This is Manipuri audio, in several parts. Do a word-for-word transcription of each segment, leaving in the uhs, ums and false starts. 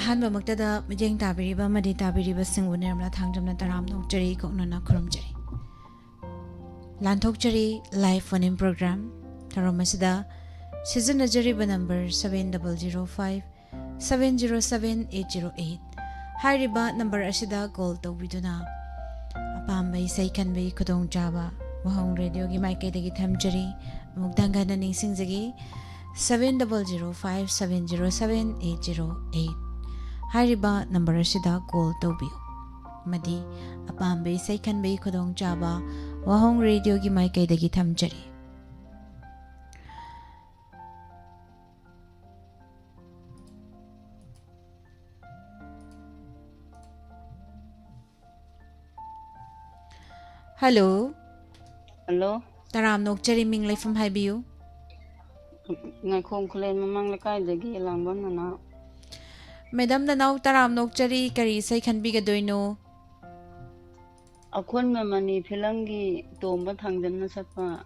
ꯑꯍꯥꯟꯕꯃꯛꯇꯗ ꯃꯤꯠꯌꯦꯡ ꯇꯥꯕꯤꯔꯤꯕ ꯑꯃꯗꯤ ꯇꯥꯕꯤꯔꯤꯕꯁꯤꯡꯕꯨ ꯅꯤꯔꯃꯂꯥ ꯊꯥꯡꯖꯝꯅ ꯇꯔꯥꯝꯅ ꯑꯣꯛꯆꯔꯤ, ꯀꯣꯛꯅꯅ ꯈꯨꯔꯨꯝꯖꯔꯤ꯫ ꯂꯥꯟꯊꯣꯛꯆꯔꯤ live phone in program ꯊꯧꯔꯝ ꯑꯁꯤꯗ ꯁꯤꯖꯤꯟꯅꯖꯔꯤꯕ number seven double zero five seven zero seven eight zero eight꯫ ꯍꯥꯏꯔꯤꯕ number ꯑꯁꯤꯗ call ꯇꯧꯕꯤꯗꯨꯅ ꯑꯄꯥꯝꯕ ꯏꯁꯩ ꯈꯟꯕꯒꯤ ꯈꯨꯗꯣꯡꯆꯥꯕ ꯋꯥꯍꯣꯡ ꯔꯦꯗꯤꯑꯣꯒꯤ ꯃꯥꯏꯀꯩꯗꯒꯤ ꯊꯝꯖꯔꯤ꯫ ꯑꯃꯨꯛ ꯊꯪꯒꯠꯅ ꯅꯤꯡꯁꯤꯡꯖꯒꯦ, seven double zero five seven zero seven eight zero eight꯫ ꯍꯥꯏꯔꯤꯕ number ꯑꯁꯤꯗ call ꯇꯧꯕꯤꯌꯨ ꯑꯃꯗꯤ ꯑꯄꯥꯝꯕ ꯏꯁꯩ ꯈꯟꯕꯒꯤ ꯈꯨꯗꯣꯡꯆꯥꯕ ꯋꯥꯍꯣꯡ ꯔꯦꯗꯤꯑꯣꯒꯤ ꯃꯥꯏꯀꯩꯗꯒꯤ ꯊꯝꯖꯔꯤ꯫ Hello꯫ Hello꯫ ꯇꯔꯥꯝꯅ ꯑꯣꯛꯆꯔꯤ, ꯃꯤꯡ ꯂꯩꯐꯝ ꯍꯥꯏꯕꯤꯌꯨ꯫ ꯉꯥꯏꯈꯣꯡ ꯈꯨꯂꯦꯟ ꯃꯃꯥꯡ ꯂꯩꯀꯥꯏꯗꯒꯤ ꯂꯥꯡꯕꯝ ꯅꯅꯥꯎ꯫ Madam, ꯅꯅꯥꯎ ꯇꯔꯥꯝꯅ ꯑꯣꯛꯆꯔꯤ, ꯀꯔꯤ ꯏꯁꯩ ꯈꯟꯕꯤꯒꯗꯣꯏꯅꯣ? ꯑꯈꯣꯟꯕ ꯃꯅꯤ ꯐꯤꯂꯝꯒꯤ ꯇꯣꯝꯕ ꯊꯥꯡꯖꯝꯅ ꯁꯛꯄ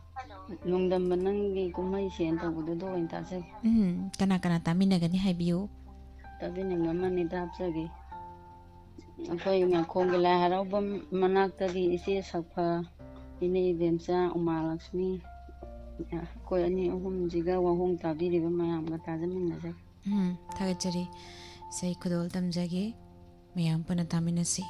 ꯅꯣꯡꯗꯝꯕ ꯅꯪꯒꯤ ꯀꯨꯝꯍꯩꯁꯦꯅ ꯇꯧꯕꯗꯨꯗ ꯑꯣꯏꯅ ꯇꯥꯖꯒꯦ꯫ ꯎꯝ, ꯀꯅꯥ ꯀꯅꯥ ꯇꯥꯃꯤꯟꯅꯒꯅꯤ ꯍꯥꯏꯕꯤꯌꯨ꯫ ꯇꯥꯕꯤꯅꯤꯡꯕ ꯑꯃꯅꯤꯗ ꯍꯥꯞꯆꯒꯦ꯫ ꯑꯩꯈꯣꯏ ꯉꯥꯈꯣꯡꯒꯤ ꯂꯥꯏ ꯍꯔꯥꯎꯐꯝ ꯃꯅꯥꯛꯇꯒꯤ ꯏꯆꯦ ꯁꯛꯐ, ꯏꯅꯦ ꯏꯕꯦꯝꯆꯥ, ꯎꯃꯥ ꯂꯛꯁꯃꯤ, ꯑꯩꯈꯣꯏ ꯑꯅꯤ ꯑꯍꯨꯝꯁꯤꯒ ꯋꯥꯍꯣꯡ ꯇꯥꯕꯤꯔꯤꯕ ꯃꯌꯥꯝꯒ ꯇꯥꯖꯃꯤꯟꯅꯖꯒꯦ꯫ ꯎꯝ, ꯊꯥꯒꯠꯆꯔꯤ꯫ ꯏꯁꯩ ꯈꯨꯗꯣꯜ ꯇꯝꯖꯒꯦ꯫ ꯃꯌꯥꯝ ꯄꯨꯟꯅ ꯇꯥꯃꯤꯟꯅꯁꯤ꯫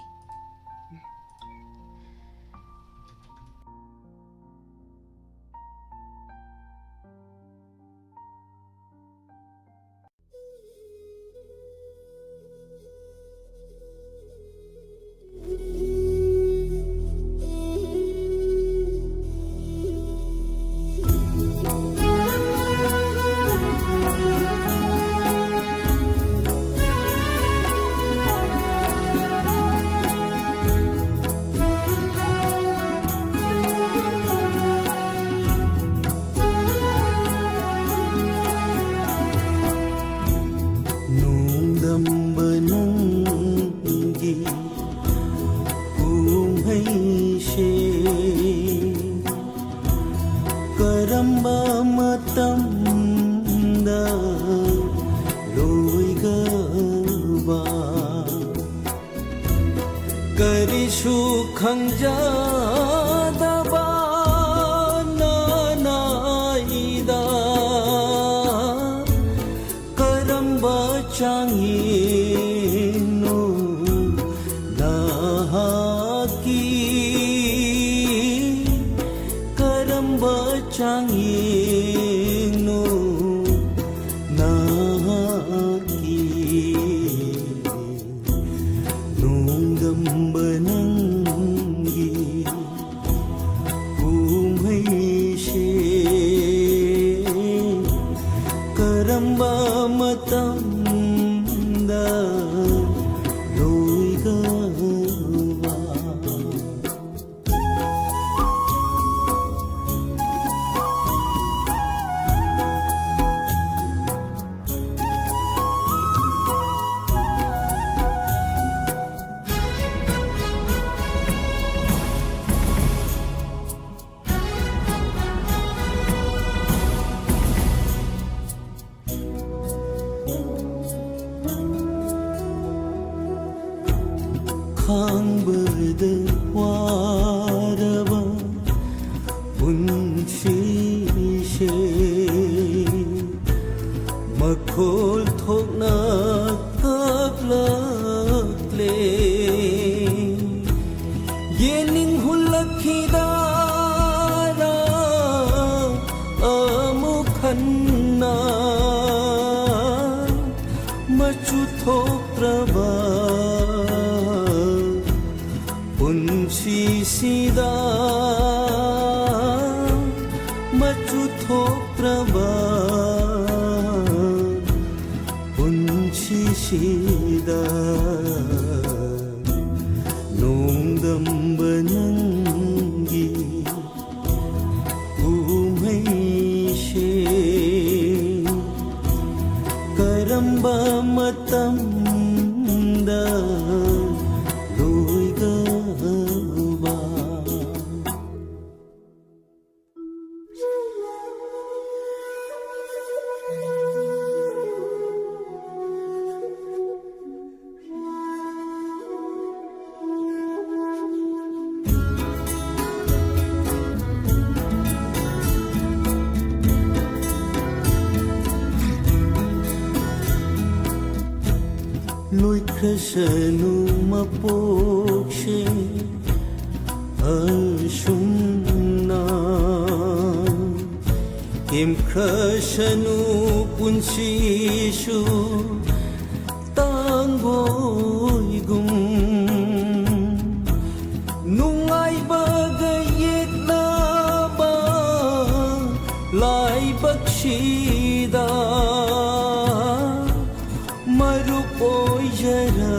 ꯁꯨ ꯈꯪꯖꯗꯕ ꯅꯅꯥꯏꯗ ꯀꯔꯝꯕ ꯆꯥꯡꯌꯦꯡꯅꯣ ꯅꯍꯥꯛꯀꯤ? ꯀꯔꯝꯕ ꯆꯥꯡꯌꯦꯡꯅꯣ ꯅꯍꯥꯛꯀꯤ? ꯅꯣꯡꯗꯝꯕ ꯅꯪꯒꯤ ꯀꯨꯝꯍꯩꯁꯦ ꯀꯔꯝꯕ ꯃꯇꯝꯗ ꯂꯣꯏꯒꯗꯕ? ꯈꯥꯡꯕꯗ ꯋꯥꯔꯕ ꯄꯨꯟꯁꯤꯁꯦ ꯃꯈꯣꯜ ꯊꯣꯛꯅ ꯀꯞꯂꯛꯂꯦ꯫ ꯌꯦꯡꯅꯤꯡ ꯍꯨꯜꯂꯛꯈꯤꯗꯥꯔꯥ ꯑꯃꯨꯛ ꯍꯟꯅ ꯃꯆꯨ ꯊꯣꯛꯇ꯭ꯔꯕ ꯄꯨꯟꯁꯤꯁꯤꯗ? ꯃꯆꯨ ꯊꯣꯛꯇ꯭ꯔꯕ ꯄꯨꯟꯁꯤꯁꯤꯗ ꯅꯣꯡꯗꯝꯕ ꯅꯪꯒꯤ ꯀꯨꯝꯍꯩꯁꯦ ꯀꯔꯝꯕ ꯃꯇꯝꯗ ꯂꯣꯏꯒꯗꯕ? ꯂꯣꯏꯈ꯭ꯔꯁꯅꯨ ꯃꯄꯣꯛꯁꯦ ꯑꯁꯨꯝꯅ, ꯇꯦꯝꯈ꯭ꯔꯁꯅꯨ ꯄꯨꯟꯁꯤꯁꯨ ꯇꯥꯡꯒꯣꯏꯒꯨꯝ꯫ ꯅꯨꯡꯉꯥꯏꯕꯒ ꯌꯦꯛꯅꯕ ꯂꯥꯏꯕꯛꯁꯤꯗ ꯃꯔꯨꯞ ꯑꯣꯏꯖꯔꯒꯦ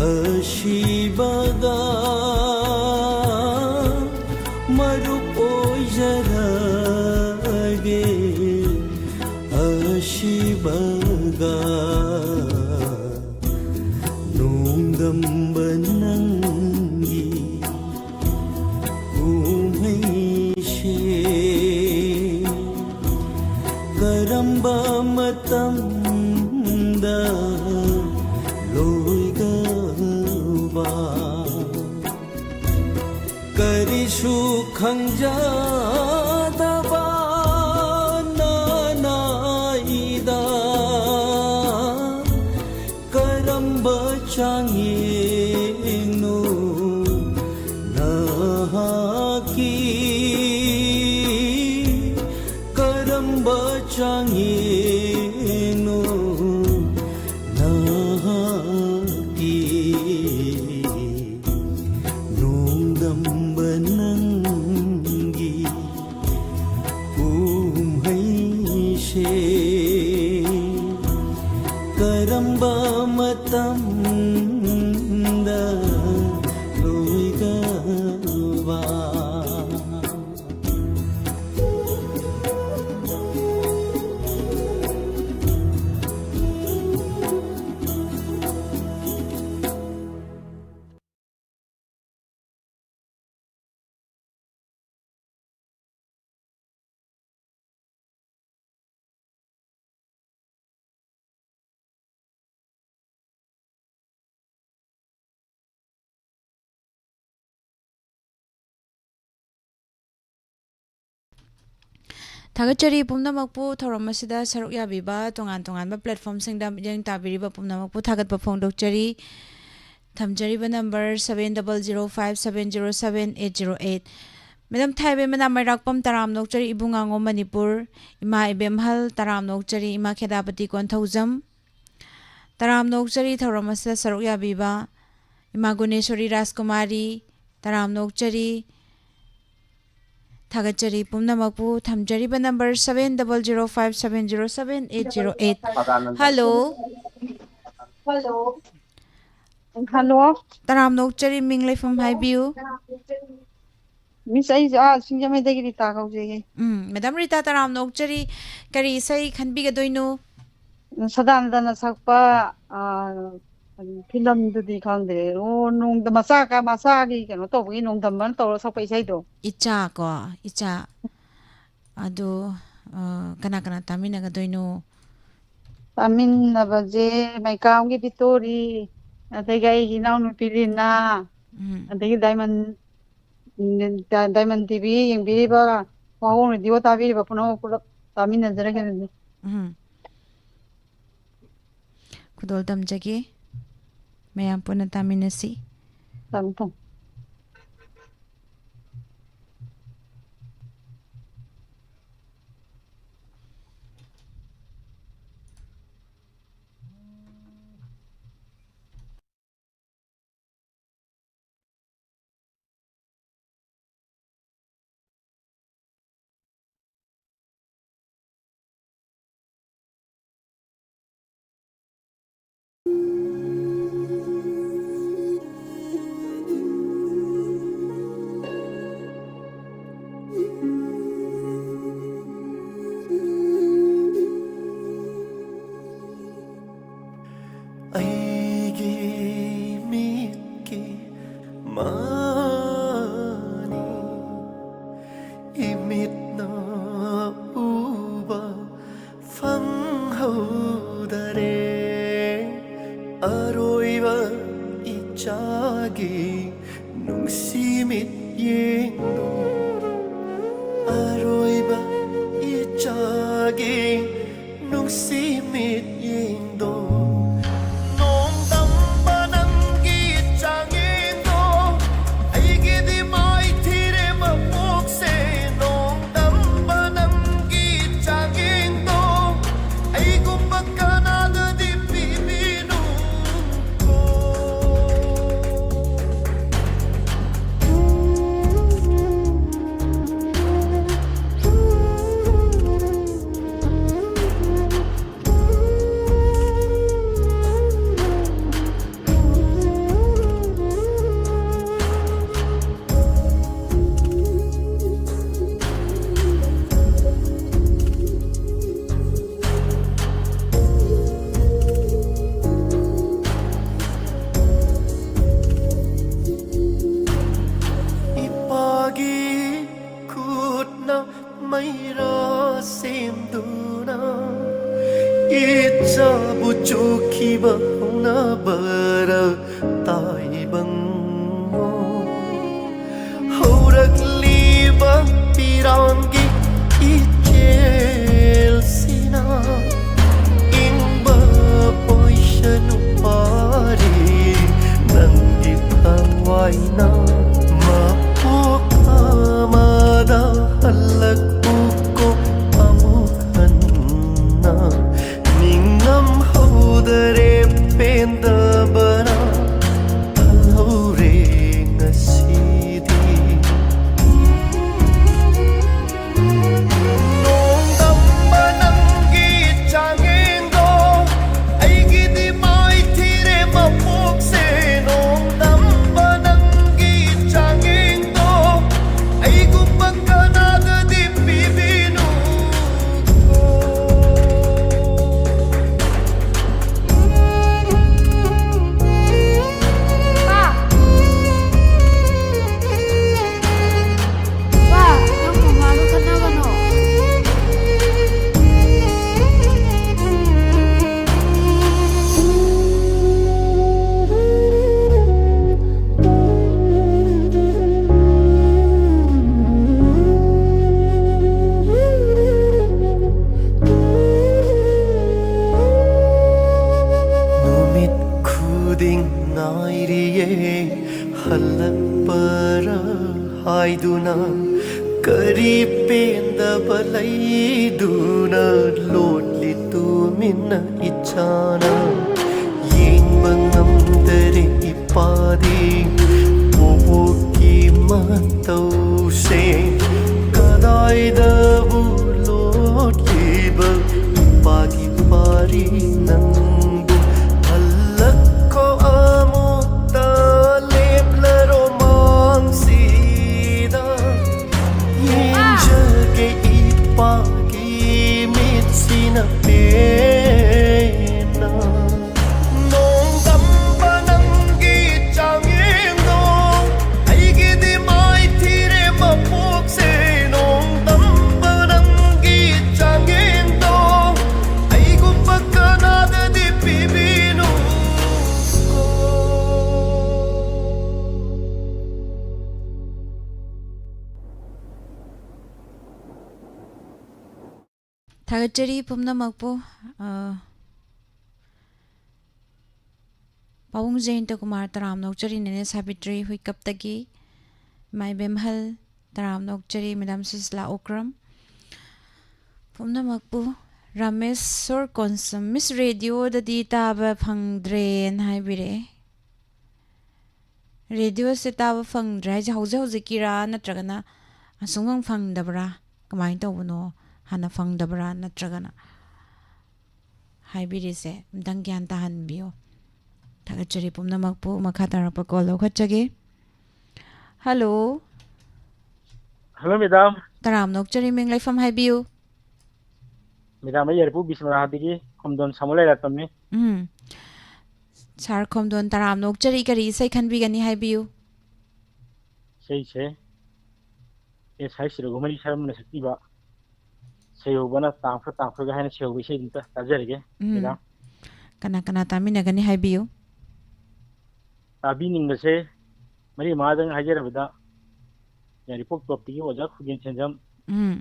ꯑꯁꯤꯕꯒ, ꯃꯔꯨꯞ ꯑꯣꯏꯖꯔꯒꯦ ꯑꯁꯤꯕꯒ꯫ ꯅꯣꯡꯗꯝꯕ ꯅꯪꯒꯤ ꯀꯨꯝꯍꯩꯁꯦ ꯀꯔꯝꯕ ꯃꯇꯝꯗ ꯂꯣꯏꯒꯕ? ꯀꯔꯤꯁꯨ ꯈꯪꯖꯗꯕ ꯅꯅꯥꯏꯗ ꯀꯔꯝꯕ ꯆꯥꯡꯌꯦꯡꯅꯣ ꯅꯍꯥꯛꯀꯤ? ꯀꯔꯝꯕ ꯆꯥꯡꯌꯦꯡꯅꯣ ꯅꯍꯥꯛꯀꯤ? ꯅꯣꯡꯗꯝꯕ ꯅꯪꯒꯤ ꯀꯨꯝꯍꯩꯁꯦ ꯀꯔꯝꯕ ꯃꯇꯝꯗ ꯂꯣꯏꯒꯕ? ꯊꯥꯒꯠꯆꯔꯤ ꯄꯨꯝꯅꯃꯛꯄꯨ ꯊꯧꯔꯝ ꯑꯁꯤꯗ ꯁꯔꯨꯛ ꯌꯥꯕꯤꯕ ꯇꯣꯉꯥꯟ ꯇꯣꯉꯥꯟꯕ platformꯁꯤꯡꯗ ꯃꯤꯠꯌꯦꯡ ꯇꯥꯕꯤꯔꯤꯕ ꯄꯨꯝꯅꯃꯛꯄꯨ ꯊꯥꯒꯠꯄ ꯐꯣꯡꯗꯣꯛꯆꯔꯤ꯫ ꯊꯝꯖꯔꯤꯕ number seven double zero five seven zero seven eight zero eight꯫ Madam ꯊꯥꯏꯕꯦꯝ ꯃꯅꯥ ꯃꯩꯔꯥꯛꯄꯝ ꯇꯔꯥꯝꯅ ꯑꯣꯛꯆꯔꯤ ꯏꯕꯨꯡꯉꯥꯉꯣꯝ ꯃꯅꯤꯄꯨꯔ꯫ ꯏꯃꯥ ꯏꯕꯦꯝꯍꯜ ꯇꯔꯥꯝꯅ ꯑꯣꯛꯆꯔꯤ ꯏꯃꯥ ꯈꯦꯗꯥꯄꯇꯤ ꯀꯣꯟꯊꯧꯖꯝ꯫ ꯇꯔꯥꯝꯅ ꯑꯣꯛꯆꯔꯤ ꯊꯧꯔꯝ ꯑꯁꯤꯗ ꯁꯔꯨꯛ ꯌꯥꯕꯤꯕ ꯏꯃꯥ ꯒꯨꯅꯦꯁꯣꯔꯤ ꯔꯥꯖꯀꯨꯃꯥꯔꯤ꯫ ꯇꯔꯥꯝꯅ ꯑꯣꯛꯆꯔꯤ꯫ ꯊꯥꯒꯠꯆꯔꯤ ꯄꯨꯝꯅꯃꯛꯄꯨ꯫ ꯊꯝꯖꯔꯤꯕ number seven double zero five seven zero seven eight zero eight꯫ Hello꯫ Hello꯫ ꯇꯔꯥꯝꯅ ꯑꯣꯛꯆꯔꯤ ꯃꯤꯡ ꯂꯩꯐꯝ ꯍꯥꯏꯕꯤꯌꯨ꯫ Miss, ꯑꯩꯁꯦ ꯑꯥ ꯁꯤꯡꯖꯃꯩꯗꯒꯤ ꯔꯤꯇꯥ ꯀꯧꯖꯩꯌꯦ꯫ ꯎꯝ, Madam ꯔꯤꯇꯥ ꯇꯔꯥꯝꯅ ꯑꯣꯛꯆꯔꯤ꯫ ꯀꯔꯤ ꯏꯁꯩ ꯈꯟꯕꯤꯒꯗꯣꯏꯅꯣ? ꯁꯗꯥꯅꯟꯗꯅ ꯁꯛꯄ, ꯑꯥ, ꯀꯔꯤ filmꯗꯨꯗꯤ ꯈꯪꯗ꯭ꯔꯦ꯫ ꯑꯣ, ꯅꯣꯡꯗ ꯃꯆꯥ ꯀ-, ꯃꯆꯥꯒꯤ ꯀꯩꯅꯣ ꯇꯧꯕꯒꯤ ꯅꯣꯡꯗꯝꯕꯅ ꯇꯧꯔꯒ ꯁꯛꯄ ꯏꯁꯩꯗꯣ꯫ ꯏꯆꯥ ꯀꯣ, ꯏꯆꯥ꯫ ꯑꯗꯨ, ꯑ, ꯀꯅꯥ ꯀꯅꯥ ꯇꯥꯃꯤꯟꯅꯒꯗꯣꯏꯅꯣ? ꯇꯥꯃꯤꯟꯅꯕꯁꯦ ꯃꯩꯀꯥꯝꯒꯤ ꯕꯤꯇꯣꯔꯤ, ꯑꯗꯒꯤ ꯑꯩꯒꯤ ꯏꯅꯥꯎꯅꯨꯄꯤ ꯔꯤꯅꯥ, ꯎꯝ꯫ ꯑꯗꯒꯤ ꯗꯥꯏꯃꯟ, ꯎꯝ, ꯗꯥ-, ꯗꯥꯏꯃꯟ ꯇꯤꯚꯤ ꯌꯦꯡꯕꯤꯔꯤꯕ, ꯋꯥꯍꯣꯡ ꯔꯦꯗꯤꯑꯣ ꯇꯥꯕꯤꯔꯤꯕ ꯄꯨꯝꯅꯃꯛ ꯄꯨꯂꯞ ꯇꯥꯃꯤꯟꯅꯖꯔꯒꯦ ꯑꯗꯨꯗꯤ꯫ ꯎꯝ꯫ ꯈꯨꯗꯣꯜ ꯇꯝꯖꯒꯦ꯫ ꯃꯌꯥꯝ ꯄꯨꯟꯅ ꯇꯥꯃꯤꯟꯅꯁꯤ꯫ ꯇꯥꯃꯣ, ꯇꯥꯃꯣ꯫ ꯏꯔꯥ ꯁꯦꯝꯗꯨꯅ ꯏꯆꯥꯕꯨ ꯆꯣꯛꯈꯤꯕ ꯍꯧꯅꯕꯔ ꯇꯥꯏꯕꯪꯉꯣ꯫ ꯍꯧꯔꯛꯂꯤꯕ ꯄꯤꯔꯥꯡꯒꯤ ꯏꯆꯦꯜꯁꯤꯅ ꯏꯪꯕ ꯑꯣꯏꯁꯅꯨ ꯄꯥꯔꯤ ꯅꯪꯒꯤ ꯊꯋꯥꯏꯅ꯫ ꯃꯄꯣꯛ ꯑꯃꯗ ꯍꯜꯂꯛꯎꯀꯣ ꯑꯃꯨꯛ ꯍꯟꯅ꯫ ꯅꯤꯡꯉꯝ ꯍꯧꯗꯔꯦ ꯄꯦꯟꯗꯕꯅ ꯍꯜꯍꯧꯔꯦ ꯉꯁꯤꯗꯤ꯫ ꯅꯣꯡꯗꯝꯕ ꯅꯪꯒꯤ ꯆꯥꯡꯌꯦꯡꯗꯣ ꯑꯩꯒꯤꯗꯤ ꯃꯥꯏꯊꯤꯔꯦ ꯃꯄꯣꯛꯁꯦ꯫ ꯅꯣꯡꯗꯝꯕ ꯅꯪꯒꯤ ꯆꯥꯡꯌꯦꯡꯗꯣ ꯑꯩꯒꯨꯝꯕ ꯀꯅꯥꯗꯗꯤ ꯄꯤꯕꯤꯅꯨ꯫ ꯄꯥ! ꯄꯥ, ꯅꯪ ꯃꯃꯥꯒ ꯈꯠꯅꯒꯅꯣ꯫ ꯅꯨꯃꯤꯠ ꯈꯨꯗꯤꯡ ꯉꯥꯏꯔꯤꯌꯦ ꯍꯜꯂꯛꯄꯔ ꯍꯥꯏꯗꯨꯅ꯫ ꯀꯔꯤ ꯄꯦꯟꯗꯕ ꯂꯩꯗꯨꯅ ꯂꯣꯠꯂꯤ ꯇꯨꯃꯤꯟꯅ ꯏꯆꯥꯅ? ꯌꯦꯡꯕ ꯉꯝꯗꯔꯦ ꯏꯄꯥꯗꯤ ꯕꯣꯕꯣꯛꯀꯤ ꯃꯇꯧꯁꯦ꯫ ꯀꯗꯥꯏꯗꯕꯨ ꯂꯣꯠꯂꯤꯕ ꯏꯄꯥꯒꯤ ꯄꯥꯔꯤ ꯅꯪꯕꯨ? ꯍꯜꯂꯛꯈꯣ ꯑꯃꯨꯛꯇ ꯂꯦꯞꯂꯔꯣ ꯃꯥꯡꯁꯤꯗ꯫ ꯌꯦꯡꯖꯒꯦ ꯏꯄꯥꯒꯤ ꯃꯤꯠꯁꯤꯅ ꯄꯦꯟꯅ꯫ ꯅꯣꯡꯗꯝꯕ ꯅꯪꯒꯤ ꯆꯥꯡꯌꯦꯡꯗꯣ ꯑꯩꯒꯤꯗꯤ ꯃꯥꯏꯊꯤꯔꯦ ꯃꯄꯣꯛꯁꯦ꯫ ꯅꯣꯡꯗꯝꯕ ꯊꯥꯒꯠꯆꯔꯤ ꯄꯨꯝꯅꯃꯛꯄꯨ꯫ ꯑ, ꯄꯥꯕꯨꯡ ꯖꯌꯟꯇ ꯀꯨꯃꯥꯔ, ꯇꯔꯥꯝꯅ ꯑꯣꯛꯆꯔꯤ ꯅꯦꯅꯦ ꯁꯥꯕꯤꯇ꯭ꯔꯤ ꯍꯨꯏꯀꯞꯇꯒꯤ꯫ ꯏꯃꯥ ꯏꯕꯦꯝꯍꯜ, ꯇꯔꯥꯝꯅ ꯑꯣꯛꯆꯔꯤ ꯃꯦꯗꯥꯝ ꯁꯨꯁꯤꯂꯥ ꯑꯣꯀ꯭ꯔꯝ꯫ ꯄꯨꯝꯅꯃꯛꯄꯨ꯫ ꯔꯥꯃꯦꯁꯣꯔ ꯀꯣꯟꯁꯝ, "ꯃꯤꯁ, ꯔꯦꯗꯤꯑꯣꯗꯗꯤ ꯇꯥꯕ ꯐꯪꯗ꯭ꯔꯦꯅ" ꯍꯥꯏꯕꯤꯔꯛꯑꯦ꯫ ꯔꯦꯗꯤꯑꯣꯁꯦ ꯇꯥꯕ ꯐꯪꯗ꯭ꯔꯦ ꯍꯥꯏꯁꯦ ꯍꯧꯖꯤꯛ ꯍꯧꯖꯤꯛꯀꯤꯔꯥ ꯅꯠꯇ꯭ꯔꯒꯅ ꯑꯁꯨꯡꯐꯪ ꯐꯪꯗꯕ꯭ꯔꯥ? ꯀꯃꯥꯏꯅ ꯇꯧꯕꯅꯣ? ꯍꯥꯟꯅ ꯐꯪꯗꯕ꯭ꯔꯥ ꯅꯠꯇ꯭ꯔꯒꯅ? ꯍꯥꯏꯕꯤꯔꯤꯁꯦ ꯑꯝꯇꯪ ꯒ꯭ꯌꯥꯟ ꯇꯥꯍꯟꯕꯤꯌꯣ꯫ ꯊꯥꯒꯠꯆꯔꯤ ꯄꯨꯝꯅꯃꯛꯄꯨ꯫ ꯃꯈꯥ ꯇꯥꯔꯛꯄ ꯀꯣꯜ ꯂꯧꯈꯠꯆꯒꯦ꯫ ꯍꯜꯂꯣ꯫ Hello, madam. ꯇꯔꯥꯝꯅ ꯑꯣꯛꯆꯔꯤ, ꯃꯤꯡ ꯂꯩꯐꯝ ꯍꯥꯏꯕꯤꯌꯨ꯫ ꯃꯦꯗꯥꯝ, ꯑꯩ ꯌꯥꯏꯔꯤꯄꯣꯛ ꯕꯤꯁ꯭ꯋꯥꯅꯥꯊꯗꯒꯤ ꯈꯣꯝꯗꯣꯟ ꯁꯥꯃꯨ ꯂꯩꯔꯥꯛꯇꯝꯅꯤ꯫ ꯎꯝ꯫ ꯁꯥꯔ ꯈꯣꯝꯗꯣꯟ, ꯇꯔꯥꯝꯅ ꯑꯣꯛꯆꯔꯤ, ꯀꯔꯤ ꯏꯁꯩ ꯈꯟꯕꯤꯒꯅꯤ ꯍꯥꯏꯕꯤꯌꯨ꯫ ꯏꯁꯩꯁꯦ ꯑꯦꯁ ꯍꯩꯆ ꯔꯘꯨꯃꯅꯤ ꯁꯔꯃꯅ ꯁꯛꯄꯤꯕ ꯁꯩꯍꯧꯕꯅ ꯇꯥꯡꯈ꯭ꯔ ꯇꯥꯡꯈ꯭ꯔꯒ ꯍꯥꯏꯅ ꯁꯩꯍꯧꯕ ꯏꯁꯩꯗꯨ ꯑꯝꯇ ꯇꯥꯖꯔꯒꯦ, ꯎꯝ꯫ ꯃꯦꯗꯥꯝ꯫ ꯀꯅꯥ ꯀꯅꯥ ꯇꯥꯃꯤꯟꯅꯒꯅꯤ ꯍꯥꯏꯕꯤꯌꯨ꯫ ꯇꯥꯕꯤꯅꯤꯡꯕꯁꯦ ꯃꯔꯤ ꯃꯉꯥꯗꯪ ꯍꯥꯏꯖꯔꯕꯗ, ꯌꯥꯏꯔꯤꯄꯣꯛ ꯇꯣꯞꯇꯒꯤ ꯑꯣꯖꯥ ꯈꯨꯒꯦꯟ ꯁꯦꯟꯖꯝ, ꯎꯝ꯫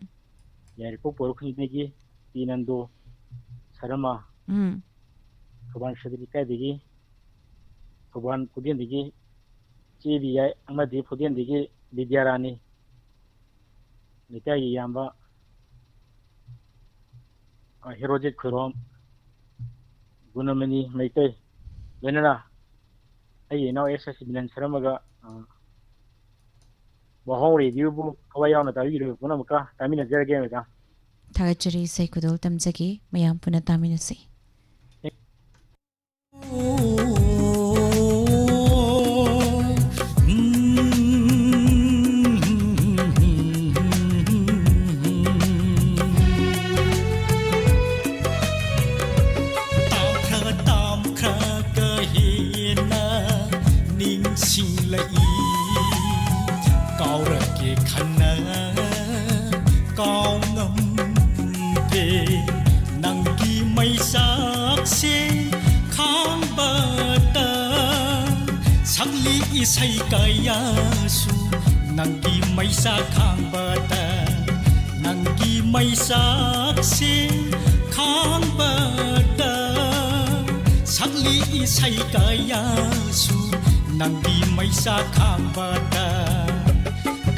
ꯌꯥꯏꯔꯤꯄꯣꯛ ꯄꯣꯏꯔꯧꯈꯣꯡꯖꯤꯟꯗꯒꯤ ꯄꯤ ꯅꯟꯗꯣ ꯁꯔꯃ, ꯎꯝ꯫ ꯊꯧꯕꯥꯜ ꯁꯗꯔ ꯂꯩꯀꯥꯏꯗꯒꯤ ꯊꯧꯕꯥꯜ ꯐꯨꯗꯦꯟꯗꯒꯤ ꯆꯦ ꯕꯤꯌꯥꯏ ꯑꯃꯗꯤ ꯐꯨꯗꯦꯟꯗꯒꯤ ꯕꯤꯗ꯭ꯌꯥꯔꯥꯅꯤ, ꯂꯩꯀꯥꯏꯒꯤ ꯏꯌꯥꯝꯕ, ꯑ, ꯍꯦꯔꯣꯖꯤꯠ ꯈꯨꯔꯣꯝ, ꯒꯨꯅꯃꯅꯤ ꯃꯩꯇꯩ, ꯂꯣꯏꯅꯅ ꯑꯩꯒꯤ ꯏꯅꯥꯎ ꯑꯦꯁ ꯑꯦꯁ ꯕꯤꯅꯟ ꯁꯔꯃꯒ, ꯑ, ꯋꯥꯍꯣꯡ ꯔꯦꯗꯤꯑꯣꯕꯨ ꯊꯋꯥꯏ ꯌꯥꯎꯅ ꯇꯥꯕꯤꯔꯤꯕ ꯄꯨꯝꯅꯃꯛꯀ ꯇꯥꯃꯤꯟꯅꯖꯔꯒꯦ, ꯃꯦꯗꯥꯝ꯫ ꯊꯥꯒꯠꯆꯔꯤ, ꯏꯁꯩ ꯈꯨꯗꯣꯜ ꯇꯝꯖꯒꯦ, ꯃꯌꯥꯝ ꯄꯨꯟꯅ ꯇꯥꯃꯤꯟꯅꯁꯤ꯫ ꯇꯥꯝꯈ꯭ꯔ ꯇꯥꯝꯈ꯭ꯔꯒ ꯍꯦꯟꯅ ꯅꯤꯡꯁꯤꯡꯂꯛꯏ꯫ ꯀꯥꯎꯔꯛꯀꯦ ꯈꯟꯅ ꯀꯥꯎ ꯉꯝꯗꯦ꯫ ꯅꯪꯒꯤ ꯃꯩꯆꯥꯛꯁꯦ ꯈꯥꯡꯕꯗ ꯁꯛꯂꯤ ꯏꯁꯩ ꯀꯌꯥꯁꯨ꯫ ꯅꯪꯒꯤ ꯃꯩꯆꯥꯛ ꯈꯥꯡꯕꯗ, ꯅꯪꯒꯤ ꯃꯩꯆꯥꯛꯁꯦ ꯈꯥꯡꯕꯗ ꯁꯛꯂꯤ ꯏꯁꯩ ꯀꯌꯥꯁꯨ ꯅꯪꯒꯤ ꯃꯩꯆꯥꯛ ꯈꯥꯡꯕꯗ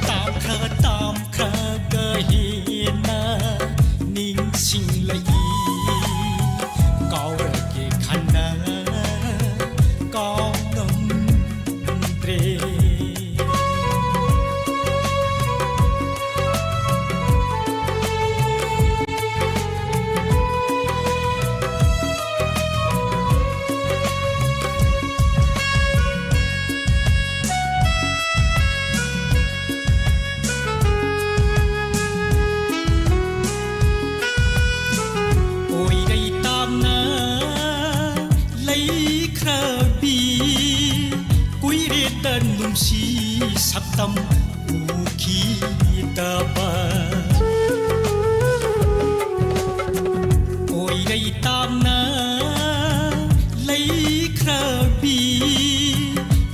ꯇꯥꯝꯈ꯭ꯔ ꯇꯥꯝꯈ꯭ꯔꯒ ꯍꯦꯟꯅ ꯅꯤꯡꯁꯤꯡꯂꯛꯏ꯫ ꯀꯥꯎꯔꯒꯦ ꯈꯟꯅ ꯀꯥꯎꯉꯝꯗ꯭ꯔꯦ꯫ ꯑꯣꯏꯔꯩ ꯇꯥꯝꯅ ꯂꯩꯈ꯭ꯔꯕꯤ ꯀꯨꯏꯔꯦꯗ ꯅꯨꯡꯁꯤ ꯁꯛꯇꯝ ꯎꯈꯤꯗꯕ꯫ ꯑꯣꯏꯔꯩ ꯇꯥꯝꯅ ꯂꯩꯈ꯭ꯔꯕꯤ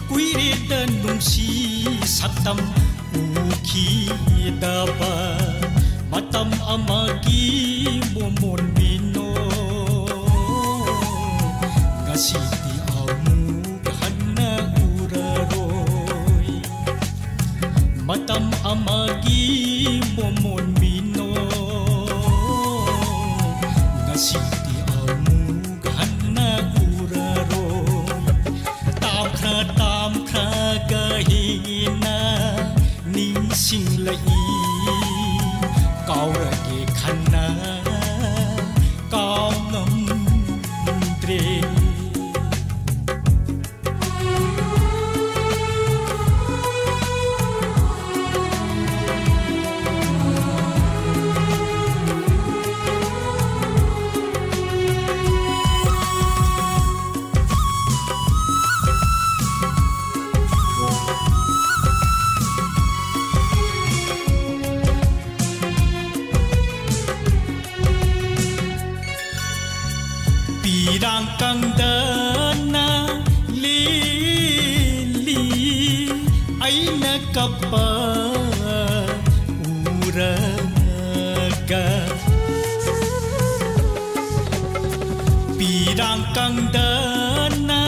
ꯀꯨꯏꯔꯦꯗ ꯅꯨꯡꯁꯤ ꯁꯛꯇꯝ ꯎꯈꯤꯗꯕ꯫ ꯃꯇꯝ ꯑꯃꯒꯤ ꯃꯣꯃꯣꯟ ꯃꯤꯅꯣ ꯉꯁꯤꯗꯤ ꯑꯃꯨꯛ ꯍꯟꯅ ꯎꯔꯔꯣꯏ꯫ ꯃꯇꯝ ꯑꯃꯒꯤ ꯃꯣꯃꯣꯟ ꯃꯤꯅꯣ ꯉꯁꯤꯗꯤ ꯑꯃꯨꯛ ꯍꯟꯅ ꯎꯔꯔꯣꯏ꯫ ꯇꯥꯝꯈ꯭ꯔ ꯇꯥꯝꯈ꯭ꯔꯒ ꯍꯦꯟꯅ ꯅꯤꯡꯁꯤꯡꯂꯛꯏ꯫ ꯀꯥꯎꯔꯒꯦ ꯈꯟꯅ ꯀꯥꯎꯉꯝꯗ꯭ꯔꯦ꯫ ꯄꯤꯔꯥꯡ ꯀꯪꯗꯅ ꯂꯦꯜꯂꯤ ꯑꯩꯅ ꯀꯞꯄ ꯎꯔꯒ꯫ ꯄꯤꯔꯥꯡ ꯀꯪꯗꯅ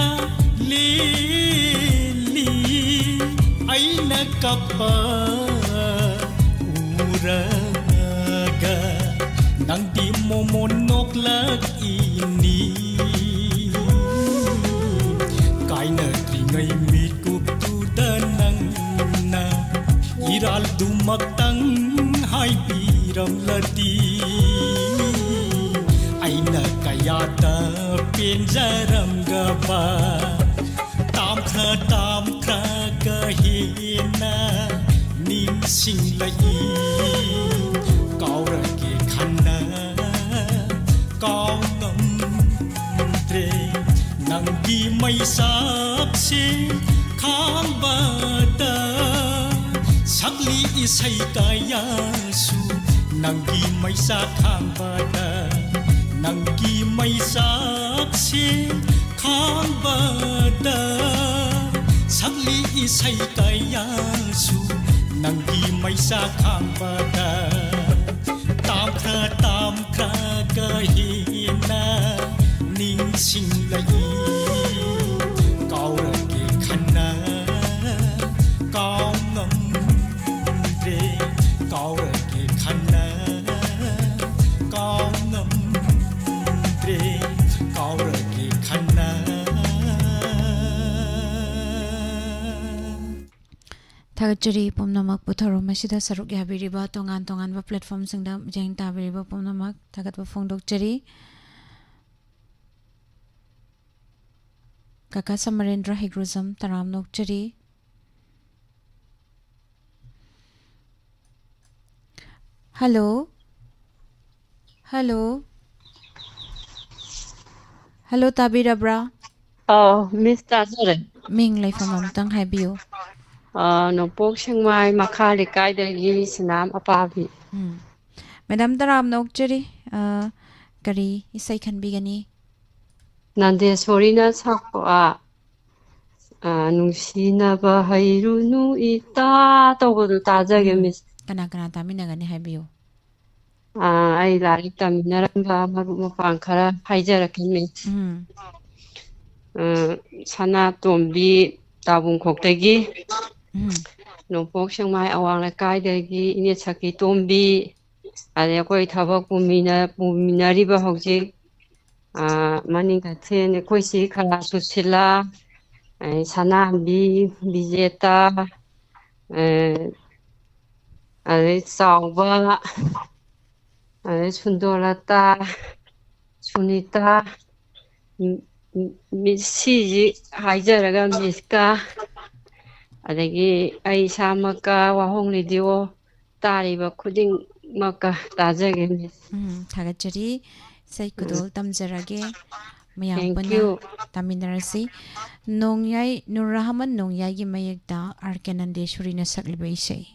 ꯂꯦꯜꯂꯤ꯫ ꯑꯩꯅ ꯀꯞꯄ ꯎꯔꯒ ꯅꯪꯗꯤ ꯃꯣꯃꯣꯟ ꯅꯣꯛꯂꯛꯏꯅꯤ꯫ ꯀꯥꯏꯅꯗ꯭ꯔꯤꯉꯩ ꯃꯤꯀꯨꯞꯇꯨꯗ ꯅꯪꯅ ꯏꯔꯥꯜꯗꯨꯃꯛꯇꯪ ꯍꯥꯏꯕꯤꯔꯝꯂꯗꯤ ꯑꯩꯅ ꯀꯌꯥꯗ ꯄꯦꯟꯖꯔꯝꯒꯕ꯫ ꯇꯥꯝꯈ꯭ꯔ ꯇꯥꯝꯈ꯭ꯔꯒ ꯍꯦꯟꯅ ꯅꯤꯡꯁꯤꯡꯂꯛꯏ꯫ ꯀꯥꯎꯔꯒꯦ ꯈꯟꯅ ꯀꯥꯎ ꯉꯝꯗ꯭ꯔꯦ꯫ ꯅꯪꯒꯤ ꯃꯩꯆꯥꯛꯁꯦ ꯈꯥꯡꯕꯗ ꯁꯛꯂꯤ ꯏꯁꯩ ꯀꯌꯥꯁꯨ꯫ ꯅꯪꯒꯤ ꯃꯩꯆꯥꯛ ꯈꯥꯡꯕꯗ, ꯅꯪꯒꯤ ꯃꯩꯆꯥꯛꯁꯦ ꯈꯥꯡꯕꯗ ꯁꯛꯂꯤ ꯏꯁꯩ ꯀꯌꯥꯁꯨ꯫ ꯅꯪꯒꯤ ꯃꯩꯆꯥꯛ ꯈꯥꯡꯕꯗ ꯇꯥꯝꯈ꯭ꯔ ꯇꯥꯝꯈ꯭ꯔꯒ ꯍꯦꯟꯅ ꯅꯤꯡꯁꯤꯡꯂꯛꯏ꯫ ꯀꯥꯎꯔꯒꯦ ꯈꯟꯅ ꯀꯥꯎ ꯉꯝꯗ꯭ꯔꯦ꯫ ꯀꯥꯎꯔꯒꯦ ꯈꯟꯅ ꯀꯥꯎ ꯉꯝꯗ꯭ꯔꯦ꯫ ꯀꯥꯎꯔꯒꯦ ꯈꯟꯅ꯫ ꯊꯥꯒꯠꯆꯔꯤ ꯄꯨꯝꯅꯃꯛꯄꯨ꯫ ꯊꯧꯔꯝ ꯑꯁꯤꯗ ꯁꯔꯨꯛ ꯌꯥꯕꯤꯔꯤꯕ ꯇꯣꯉꯥꯟ ꯇꯣꯉꯥꯟꯕ platformꯁꯤꯡꯗ ꯃꯤꯠꯌꯦꯡ ꯇꯥꯕꯤꯔꯤꯕ ꯄꯨꯝꯅꯃꯛ ꯊꯥꯒꯠꯄ ꯐꯣꯡꯗꯣꯛꯆꯔꯤ꯫ ꯀꯀꯥ ꯁꯃꯔꯦꯟꯗ꯭ꯔ ꯍꯩꯒ꯭ꯔꯨꯖꯝ ꯇꯔꯥꯝꯅ ꯑꯣꯛꯆꯔꯤ꯫ ꯍꯜꯂꯣ꯫ ꯍꯜꯂꯣ꯫ ꯍꯜꯂꯣ, ꯇꯥꯕꯤꯔꯕ꯭ꯔꯥ? ꯑꯥꯎ, ꯃꯤꯁ ꯇꯥꯖꯔꯦ꯫ ꯃꯤꯡ ꯂꯩꯐꯝ ꯑꯃꯇꯪ ꯍꯥꯏꯕꯤꯌꯨ꯫ ꯑꯥ, ꯅꯣꯡꯄꯣꯛ ꯁꯦꯛꯃꯥꯏ ꯃꯈꯥ ꯂꯩꯀꯥꯏꯗꯒꯤ ꯁꯤꯅꯥꯝ ꯑꯄꯥꯕꯤ꯫ ꯎꯝ꯫ ꯃꯦꯗꯥꯝ ꯇꯔꯥꯝꯅ ꯑꯣꯛꯆꯔꯤ꯫ ꯑꯥ, ꯀꯔꯤ ꯏꯁꯩ ꯈꯟꯕꯤꯒꯅꯤ? ꯅꯟꯗꯦꯁꯣꯔꯤꯅ ꯁꯛꯄ, ꯑꯥ, ꯅꯨꯡꯁꯤꯅꯕ ꯍꯩꯔꯨꯅꯨ ꯏꯇꯥ ꯇꯧꯕꯗꯨ ꯇꯥꯖꯒꯦ, ꯎꯝ꯫ ꯃꯤꯁ꯫ ꯀꯅꯥ ꯀꯅꯥ ꯇꯥꯃꯤꯟꯅꯒꯅꯤ ꯍꯥꯏꯕꯤꯌꯨ꯫ ꯑꯥ, ꯑꯩ ꯂꯥꯏꯔꯤꯛ ꯇꯝꯃꯤꯟꯅꯔꯝꯕ ꯃꯔꯨꯞ ꯃꯄꯥꯡ ꯈꯔ ꯍꯥꯏꯖꯔꯛꯀꯦ, ꯃꯤꯁ꯫ ꯎꯝ꯫ ꯑꯥ, ꯁꯅꯥꯇꯣꯝꯕꯤ ꯇꯥꯕꯨꯡꯈꯣꯛꯇꯒꯤ, ꯎꯝ꯫ ꯅꯣꯡꯄꯣꯛ ꯁꯦꯛꯃꯥꯏ ꯑꯋꯥꯡ ꯂꯩꯀꯥꯏꯗꯒꯤ ꯏꯅꯦ ꯁꯈꯤ ꯇꯣꯝꯕꯤ, ꯑꯗꯩ ꯑꯩꯈꯣꯏ ꯊꯕꯛ ꯄꯨꯃꯤꯟꯅ-, ꯄꯨꯃꯤꯟꯅꯔꯤꯕ ꯍꯧꯖꯤꯛ, ꯑꯥ, ꯃꯅꯤꯡ ꯀꯩꯊꯦꯜ, ꯑꯩꯈꯣꯏ ꯁꯤ ꯈꯂꯥ ꯁꯨꯁꯤꯂꯥ, ꯑꯗꯩ ꯁꯅꯥꯝꯕꯤ, ꯕꯤꯖꯦꯇꯥ, ꯑꯦ, ꯑꯗꯩ ꯆꯥꯎꯕ, ꯑꯗꯩ ꯁꯨꯟꯗꯣꯂꯇꯥ, ꯁꯨꯅꯤꯇꯥ, ꯎꯝ, ꯎꯝ, ꯃꯤꯁ ꯁꯤꯁꯤ ꯍꯥꯏꯖꯔꯒ ꯃꯤꯁꯀ, ꯑꯗꯒꯤ ꯑꯩ ꯏꯁꯥꯃꯛꯀ, ꯋꯥꯍꯣꯡ ꯔꯦꯗꯤꯑꯣ ꯇꯥꯔꯤꯕ ꯈꯨꯗꯤꯡꯃꯛꯀ ꯇꯥꯖꯒꯦ, ꯃꯤꯁ꯫ ꯎꯝ, ꯊꯥꯒꯠꯆꯔꯤ꯫ ꯏꯁꯩ ꯎꯝ꯫ ꯈꯨꯗꯣꯜ ꯇꯝꯖꯔꯒꯦ꯫ ꯃꯌꯥꯝ Thank ꯄꯨꯟꯅ you꯫ ꯇꯥꯃꯤꯟꯅꯔꯁꯤ꯫ ꯅꯣꯡꯌꯥꯏ, ꯅꯨꯔ ꯔꯍꯃꯟ ꯅꯣꯡꯌꯥꯏꯒꯤ ꯃꯌꯦꯛꯇ ꯑꯥꯔ ꯀꯦ ꯅꯟꯗꯦꯁꯣꯔꯤꯅ ꯁꯛꯂꯤꯕ ꯏꯁꯩ꯫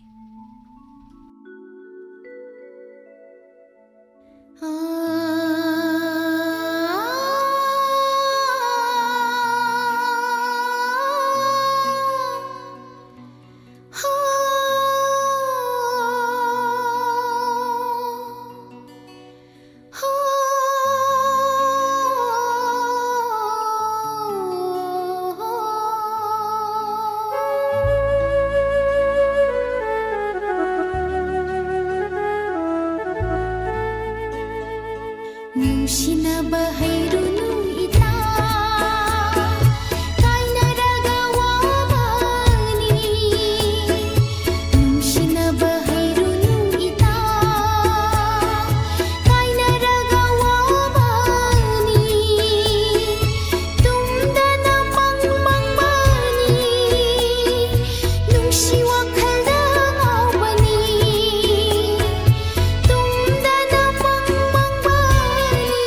ꯅꯨꯡꯁꯤꯅꯕ ꯍꯩꯔꯨꯅꯨ ꯏꯇꯥ, ꯀꯥꯏꯅꯔꯒ ꯋꯥꯕꯅꯤ꯫ ꯅꯨꯡꯁꯤꯅꯕ ꯍꯩꯔꯨꯅꯨ ꯏꯇꯥ, ꯀꯥꯏꯅꯔꯒ ꯋꯥꯕꯅꯤ꯫ ꯇꯨꯝꯗꯅ ꯃꯪ ꯃꯪꯕꯅꯤ, ꯅꯨꯡꯁꯤ ꯋꯥꯈꯜꯗ ꯉꯥꯎꯕꯅꯤ꯫ ꯇꯨꯝꯗꯅ ꯃꯪ ꯃꯪꯕꯅꯤ,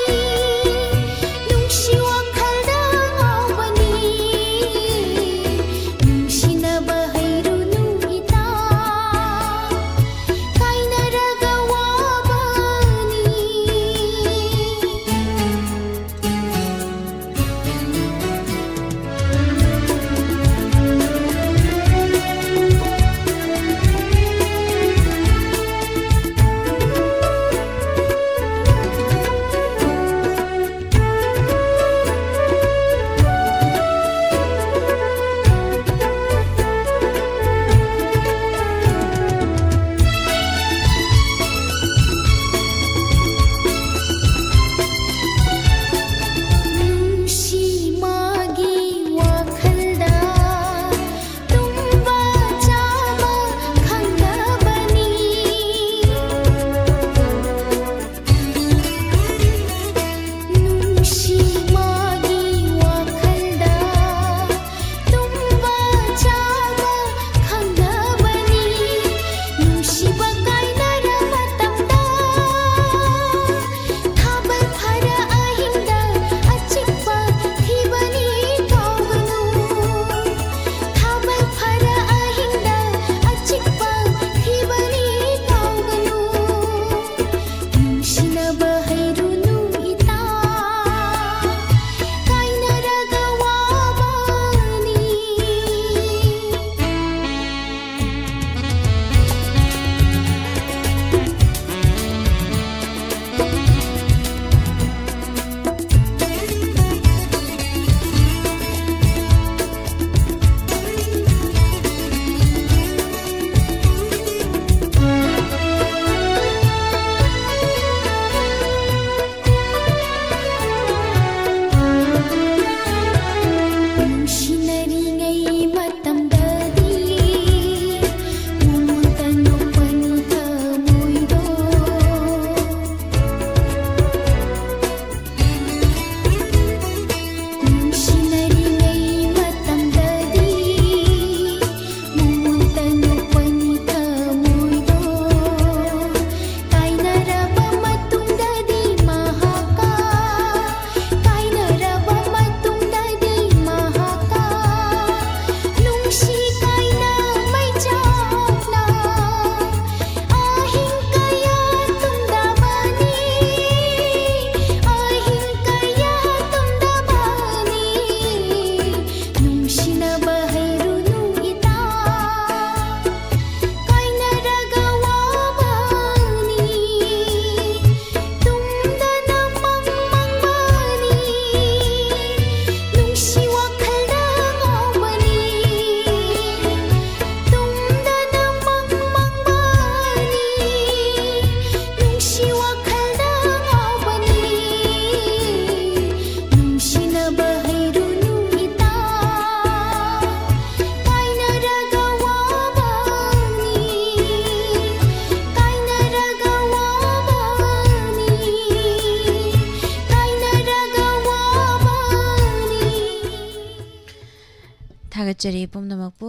ꯊꯥꯒꯠꯆꯔꯤ ꯄꯨꯝꯅꯃꯛꯄꯨ꯫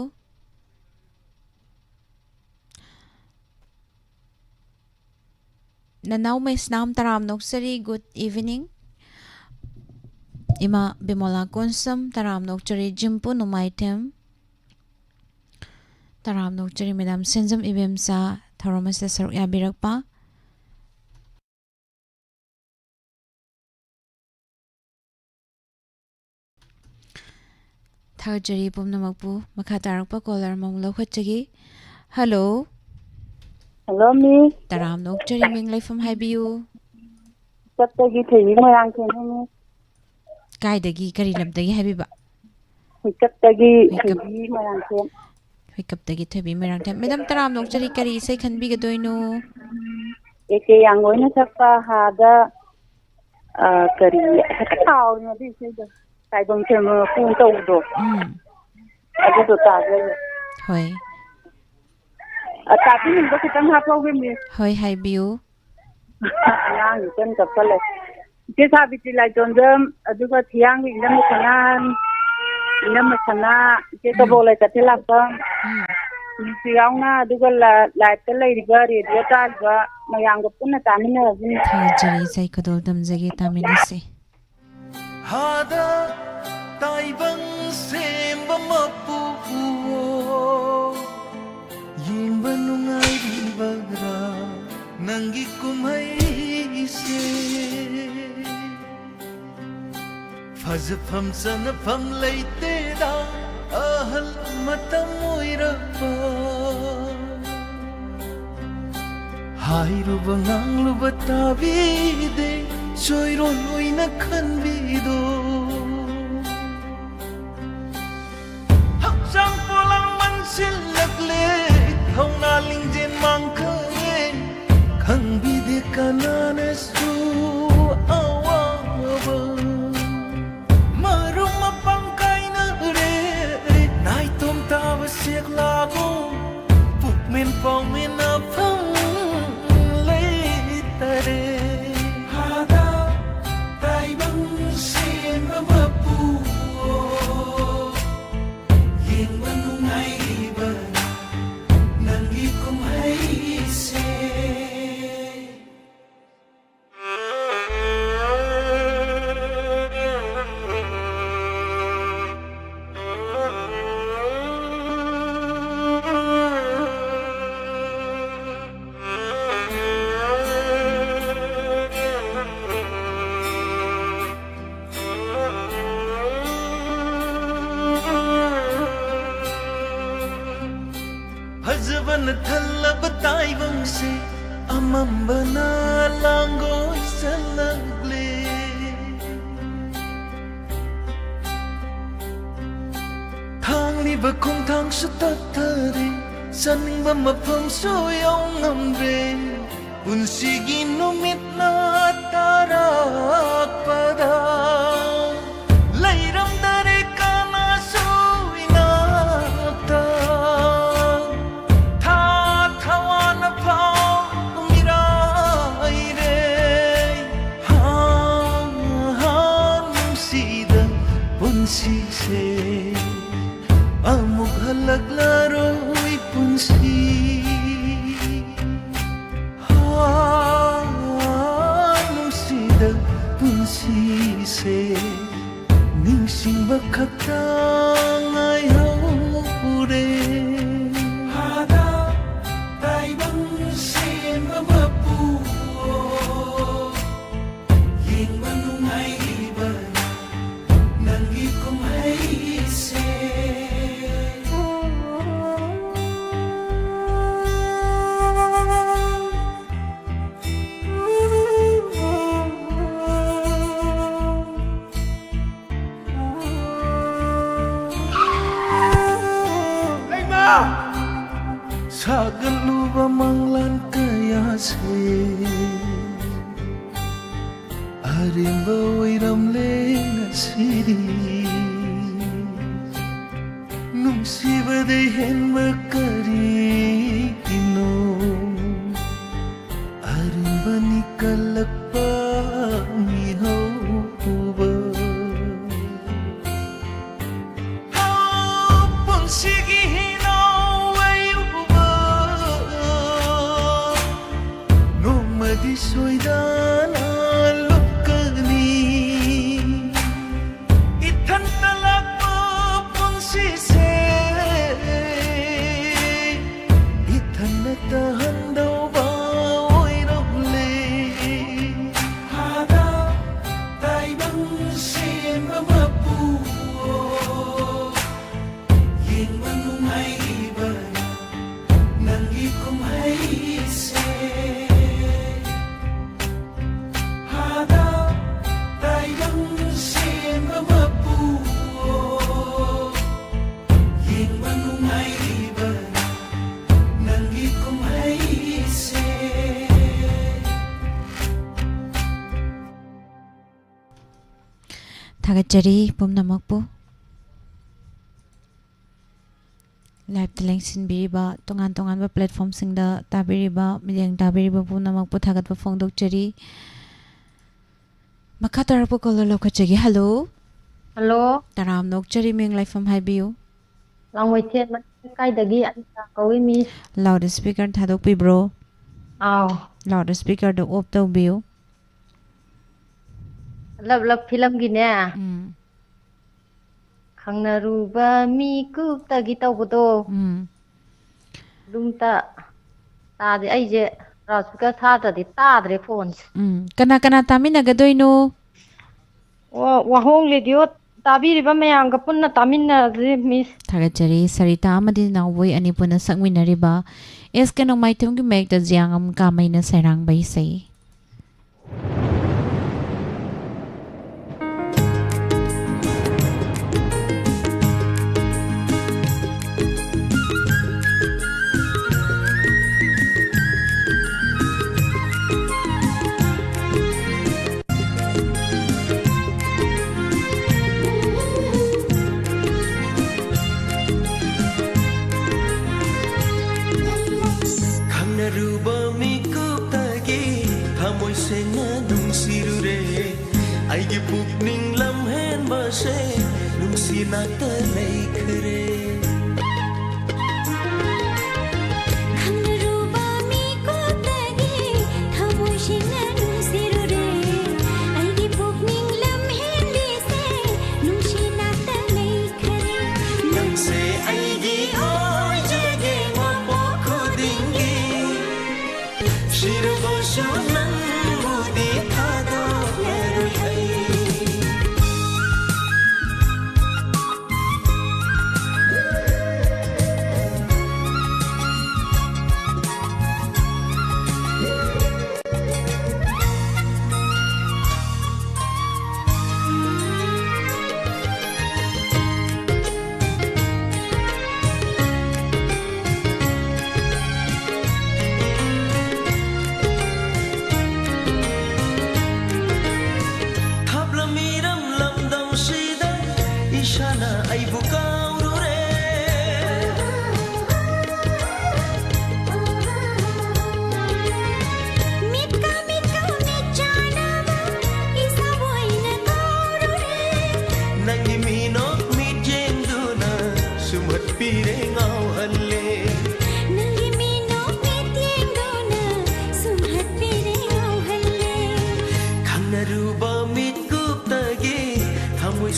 ꯅꯅꯥꯎ ꯃꯩꯁꯅꯥꯝ ꯇꯔꯥꯝꯅ ꯑꯣꯛꯆꯔꯤ, good evening꯫ ꯏꯃꯥ ꯕꯤꯃꯣꯂꯥ ꯀꯣꯟꯁꯝ ꯇꯔꯥꯝꯅ ꯑꯣꯛꯆꯔꯤ, ꯖꯤꯝꯄꯨ ꯅꯨꯡꯃꯥꯏꯊꯦꯝ ꯇꯔꯥꯝꯅ ꯑꯣꯛꯆꯔꯤ, ꯃꯦꯗꯥꯝ ꯁꯦꯟꯖꯝ ꯏꯕꯦꯝꯆꯥ ꯊꯧꯔꯝ ꯑꯁꯤꯗ ꯁꯔꯨꯛ ꯌꯥꯕꯤꯔꯛꯄ꯫ ꯊꯥꯒꯠꯆꯔꯤ ꯄꯨꯝꯅꯃꯛꯄꯨ꯫ ꯃꯈꯥ ꯇꯥꯔꯛꯄ ꯀꯣꯂꯔ ꯑꯃꯃꯨꯛ ꯂꯧꯈꯠꯆꯒꯦ꯫ ꯍꯜꯂꯣ꯫ ꯍꯜꯂꯣ, ꯃꯤ꯫ ꯇꯔꯥꯝꯅ ꯑꯣꯛꯆꯔꯤ, ꯃꯤꯡ ꯂꯩꯐꯝ ꯍꯥꯏꯕꯤꯌꯨ꯫ ꯀꯛꯇꯒꯤ ꯊꯣꯏꯕꯤ ꯃꯣꯏꯔꯥꯡꯊꯦꯝꯅꯤ, ꯃꯤ꯫ ꯀꯥꯏꯗꯒꯤ, ꯀꯔꯤ ꯂꯝꯗꯒꯤ ꯍꯥꯏꯕꯤꯕ? ꯍꯨꯏꯀꯛꯇꯒꯤ ꯍꯨꯏꯀꯛ-, ꯊꯣꯏꯕꯤ ꯃꯣꯏꯔꯥꯡꯊꯦꯝ꯫ ꯍꯨꯏꯀꯞꯇꯒꯤ ꯊꯣꯏꯕꯤ ꯃꯣꯏꯔꯥꯡꯊꯦꯝ꯫ ꯃꯦꯗꯥꯝ ꯇꯔꯥꯝꯅ ꯑꯣꯛꯆꯔꯤ, ꯀꯔꯤ ꯏꯁꯩ ꯈꯟꯕꯤꯒꯗꯣꯏꯅꯣ? ꯑꯦ ꯀꯦ ꯌꯥꯡꯒꯣꯏꯅ ꯁꯛꯄ ꯍꯥꯗ, ꯑ, ꯀꯔꯤ, ꯍꯦꯛꯇ ꯀꯥꯎꯔꯦ ꯑꯗꯨ ꯏꯁꯩꯗꯣ꯫ ꯇꯥꯏꯕꯪ ꯁꯦꯝꯕ ꯃꯄꯨ ꯇꯧꯕꯗꯣ꯫ ꯎꯝ꯫ ꯑꯗꯨꯗꯣ ꯇꯥꯖꯩꯌꯦ꯫ ꯍꯣꯏ꯫ ꯑ, ꯇꯥꯕꯤꯅꯤꯡꯕ ꯈꯤꯇꯪ ꯍꯥꯞꯍꯧꯒꯦ, ꯃꯤꯁ꯫ ꯍꯣꯏ, ꯍꯥꯏꯕꯤꯌꯨ꯫ ꯑꯉꯥꯡ ꯏꯆꯟ ꯆꯠꯄ ꯂꯩ꯫ ꯏꯆꯦ ꯁꯥꯕꯤꯇ꯭ꯔꯤ ꯂꯥꯏꯇꯣꯟꯖꯝ, ꯑꯗꯨꯒ ꯊꯤꯌꯥꯡꯒꯤ ꯏꯅꯝꯃ ꯁꯅꯥ, ꯏꯅꯝꯃ ꯁꯅꯥ, ꯏꯆꯦ ꯎꯝ꯫ ꯀꯕꯣꯛꯂꯩ ꯀꯩꯊꯦꯜ ꯂꯥꯛꯄꯝ, ꯎꯝ꯫ ꯅꯨꯄꯤ ꯌꯥꯎꯅ, ꯑꯗꯨꯒ ꯂ-, ꯂꯥꯏꯞꯇ ꯂꯩꯔꯤꯕ, ꯔꯦꯗꯤꯑꯣ ꯇꯥꯔꯤꯕ ꯃꯌꯥꯝꯒ ꯄꯨꯟꯅ ꯇꯥꯃꯤꯟꯅꯔꯁꯤ꯫ ꯊꯥꯒꯠꯆꯔꯤ, ꯏꯁꯩ ꯈꯨꯗꯣꯜ ꯇꯝꯖꯒꯦ, ꯇꯥꯃꯤꯟꯅꯁꯤ꯫ ꯍꯥꯗ ꯇꯥꯏꯕꯪ ꯁꯦꯝꯕ ꯃꯄꯨ ꯌꯦꯡꯕ ꯅꯨꯡꯉꯥꯏꯔꯤꯕꯔꯥ ꯅꯪꯒꯤ ꯀꯨꯝꯍꯩꯁꯦ? ꯐꯖꯐꯝ ꯆꯅꯐꯝ ꯂꯩꯇꯦꯗ ꯑꯍꯜ ꯃꯇꯝ ꯑꯣꯏꯔꯛꯄ꯫ ꯍꯥꯏꯔꯨꯕ ꯉꯥꯡꯂꯨꯕ ꯇꯥꯕꯤꯗꯦ, ꯆꯣꯏꯔꯣꯟ ꯑꯣꯏꯅ ꯈꯟꯕꯤꯗꯣ꯫ ꯍꯛꯆꯥꯡ ꯄꯣꯂꯥꯡ ꯃꯟꯁꯤꯜꯂꯛꯂꯦ, ꯊꯧꯅꯥ ꯂꯤꯡꯖꯦꯜ ꯃꯥꯡꯈ꯭ꯔꯦ, ꯈꯪꯕꯤꯗꯦ ꯀꯅꯥꯅꯁꯨ ꯑꯋꯥꯕ꯫ ꯃꯔꯨꯞ ꯃꯄꯥꯡ ꯀꯥꯏꯅꯔꯦ, ꯅꯥꯏꯇꯣꯝ ꯇꯥꯕ ꯁꯦꯛꯂꯥꯒꯨꯝ, ꯄꯨꯛꯃꯦꯟ ꯄꯥꯎꯃꯤꯟꯅꯐꯝ ꯂꯩꯇꯔꯦ꯫ ꯍꯥꯗ ꯇꯥꯏꯕꯪ ꯁꯦꯝꯕ ꯃꯄꯨ, ꯅ ꯊꯜꯂꯕ ꯇꯥꯏꯕꯪꯁꯦ ꯑꯃꯝꯕꯅ ꯂꯥꯡꯒꯣꯏ ꯆꯜꯂꯛꯂꯦ꯫ ꯊꯥꯡꯂꯤꯕ ꯈꯣꯡꯊꯥꯡꯁꯨ ꯇꯠꯊꯔꯦ, ꯆꯠꯅꯤꯡꯕ ꯃꯐꯝꯁꯨ ꯌꯧ ꯉꯝꯗ꯭ꯔꯦ꯫ ꯄꯨꯟꯁꯤꯒꯤ ꯅꯨꯃꯤꯠꯅ ꯇꯥꯔꯛꯄꯗ ꯂꯩꯔꯝꯗꯔꯦ ꯀꯅꯥꯁꯨ ꯏꯅꯥꯛꯇ꯫ ꯊꯥ ꯊꯋꯥꯅ ꯐꯥꯎ ꯃꯤꯔꯥꯏꯔꯦ꯫ ꯍꯥ, ꯍꯥ, ꯅꯨꯡꯁꯤꯗ ꯄꯨꯟꯁꯤꯁꯦ ꯑꯃꯨꯛ ꯍꯜꯂꯛꯂꯔꯣꯏ ꯄꯨꯟꯁꯤ꯫ ꯍꯥ, ꯅꯨꯡꯁꯤꯗ ꯄꯨꯟꯁꯤꯁꯦ ꯅꯤꯡꯁꯤꯡꯕ ꯈꯛꯇ ꯉꯥꯏꯍꯧꯔꯦ꯫ ꯍꯥꯗ ꯇꯥꯏꯕꯪ ꯁꯦꯝꯕ ꯃꯄꯨ, ꯌꯦꯡꯕ ꯅꯨꯡꯉꯥꯏꯔꯤꯕ ꯅꯪꯒꯤ ꯀꯨꯝꯍꯩꯁꯦ꯫ ꯂꯩꯃ! ꯁꯥꯒꯠꯂꯨꯕ ꯃꯪꯂꯥꯟ ꯀꯌꯥꯁꯦ ꯑꯔꯦꯝꯕ ꯑꯣꯏꯔꯝꯂꯦ ꯉꯁꯤꯗꯤ꯫ ꯅꯨꯡꯁꯤꯕꯗꯩ ꯍꯦꯟꯕ ꯀꯔꯤꯒꯤꯅꯣ? ꯑꯔꯦꯝꯕꯅꯤ ꯀꯜꯂꯛꯄ ꯃꯤꯍꯧꯕ꯫ ꯄꯨꯟꯁꯤꯒꯤ ꯍꯤꯅꯧ ꯑꯌꯨꯕ ꯅꯣꯡꯃꯗꯤ ꯁꯣꯏꯗꯅ ꯂꯨꯞꯀꯅꯤ꯫ ꯏꯊꯟꯇ ꯂꯥꯛꯄ ꯄꯨꯟꯁꯤꯁꯦ ꯏꯊꯟꯅ ꯇꯥꯍꯟꯗꯧꯕ ꯑꯣꯏꯔꯛꯂꯦ꯫ ꯍꯥꯗ ꯊꯥꯒꯠꯆꯔꯤ ꯄꯨꯝꯅꯃꯛꯄꯨ꯫ Live-ꯇ ꯂꯦꯡꯁꯤꯟꯕꯤꯔꯤꯕ, ꯇꯣꯉꯥꯟ ꯇꯣꯉꯥꯟꯕ platform-ꯁꯤꯡꯗ ꯇꯥꯕꯤꯔꯤꯕ, ꯃꯤꯠꯌꯦꯡ ꯇꯥꯕꯤꯔꯤꯕ ꯄꯨꯝꯅꯃꯛꯄꯨ ꯊꯥꯒꯠꯄ ꯐꯣꯡꯗꯣꯛꯆꯔꯤ꯫ ꯃꯈꯥ ꯇꯥꯔꯛꯄ caller ꯂꯧꯈꯠꯆꯒꯦ꯫ Hello꯫ Hello꯫ ꯇꯔꯥꯝꯅ ꯑꯣꯛꯆꯔꯤ, ꯃꯤꯡ ꯂꯩꯐꯝ ꯍꯥꯏꯕꯤꯌꯨ꯫ ꯂꯥꯡꯃꯩꯊꯦꯟ ꯃꯅꯤꯡ ꯂꯩꯀꯥꯏꯗꯒꯤ ꯑꯅꯤꯇꯥ ꯀꯧꯏ, miss꯫ Loud speaker ꯊꯥꯗꯣꯛꯄꯤꯕ꯭ꯔꯣ? ꯑꯥꯎ꯫ Loud speaker-ꯗꯣ off ꯇꯧꯕꯤꯌꯨ꯫ ꯂꯞ ꯂꯞ film-ꯒꯤꯅꯦ꯫ ꯎꯝ꯫ ꯈꯪꯅꯔꯨꯕ ꯃꯤꯀꯨꯞꯇꯒꯤ ꯇꯧꯕꯗꯣ꯫ ꯎꯝ꯫ ꯑꯗꯨꯝꯇ ꯇꯥꯗꯦ꯫ ꯑꯩꯁꯦ loudspeaker ꯊꯥꯗ꯭ꯔꯗꯤ ꯇꯥꯗ꯭ꯔꯦ phone-ꯁꯦ꯫ ꯎꯝ꯫ ꯀꯅꯥ ꯀꯅꯥ ꯇꯥꯃꯤꯟꯅꯒꯗꯣꯏꯅꯣ? ꯑꯣ, ꯋꯥꯍꯣꯡ radio ꯇꯥꯕꯤꯔꯤꯕ ꯃꯌꯥꯝꯒ ꯄꯨꯟꯅ ꯇꯥꯃꯤꯟꯅꯁꯤ, miss꯫ ꯊꯥꯒꯠꯆꯔꯤ꯫ ꯁꯔꯤꯇꯥ ꯑꯃꯗꯤ ꯅꯥꯎꯕꯣꯏ ꯑꯅꯤ ꯄꯨꯟꯅ ꯁꯛꯃꯤꯟꯅꯔꯤꯕ ꯑꯦꯁ ꯀꯦ ꯅꯣꯡꯃꯥꯏꯊꯦꯝꯒꯤ ꯃꯌꯦꯛꯇ ꯖꯤꯌꯥꯡꯉꯝ ꯀꯥꯃꯩꯅ ꯁꯩꯔꯥꯡꯕ ꯏꯁꯩ꯫ ꯈꯪꯅꯔꯨꯕ ꯃꯤꯀꯨꯞꯇꯒꯤ ꯊꯃꯣꯏ ꯁꯦꯡꯅ ꯅꯨꯡꯁꯤꯔꯨꯔꯦ꯫ ꯑꯩꯒꯤ ꯄꯨꯛꯅꯤꯡ ꯂꯝꯍꯦꯟꯕꯁꯦ ꯅꯨꯡꯁꯤ ꯅꯥꯛꯇ ꯂꯩꯈ꯭ꯔꯦ꯫ ꯈꯪꯅꯔꯨꯕ ꯃꯤꯀꯨꯞꯇꯒꯤ ꯊꯃꯣꯏ ꯁꯦꯡꯅ ꯅꯨꯡꯁꯤꯔꯨꯔꯦ꯫ ꯑꯩꯒꯤ ꯄꯨꯛꯅꯤꯡ ꯂꯝꯍꯦꯟꯕꯤꯁꯦ ꯅꯨꯡꯁꯤ ꯅꯥꯛꯇ ꯂꯩꯈ꯭ꯔꯦ꯫ ꯅꯪꯁꯦ ꯑꯩꯒꯤ ꯑꯣꯏꯖꯒꯦ ꯃꯄꯣꯛ ꯈꯨꯗꯤꯡꯒꯤ꯫ ꯁꯤꯔꯕꯁꯨ ꯅꯪꯕꯨꯗꯤ ꯊꯥꯗꯣꯛꯂꯔꯣꯏ ꯑꯩ꯫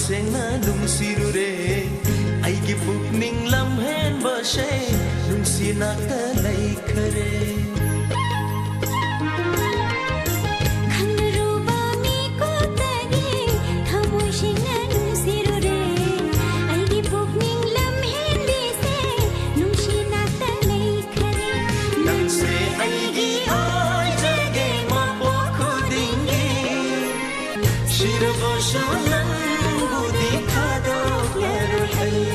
ꯁꯦꯡꯅ ꯅꯨꯡꯁꯤꯔꯨꯔꯦ꯫ ꯑꯩꯒꯤ ꯄꯨꯛꯅꯤꯡ ꯂꯝꯍꯦꯟꯕꯁꯦ ꯅꯨꯡꯁꯤ ꯅꯥꯛꯇ ꯂꯩꯈꯔꯦ꯫ ꯈꯪꯅꯔꯨꯕ ꯃꯤꯀꯨꯞꯇꯒꯤ ꯊꯃꯣꯏ ꯁꯦꯡꯅ ꯅꯨꯡꯁꯤꯔꯨꯔꯦ꯫ ꯑꯩꯒꯤ ꯄꯨꯛꯅꯤꯡ ꯂꯝꯍꯦꯟꯕꯤꯁꯦ ꯅꯨꯡꯁꯤ ꯅꯥꯛꯇ ꯂꯩꯈꯔꯦ꯫ ꯅꯪꯁꯦ ꯑꯩꯒꯤ ꯑꯣꯏꯖꯒꯦ ꯃꯄꯣꯛ ꯈꯨꯗꯤꯡꯒꯤ꯫ ꯁꯤꯔꯕꯁꯨ ꯅꯪꯕꯨꯗꯤ ꯊꯥꯗꯣꯛꯂꯔꯣꯏ ꯑꯩ꯫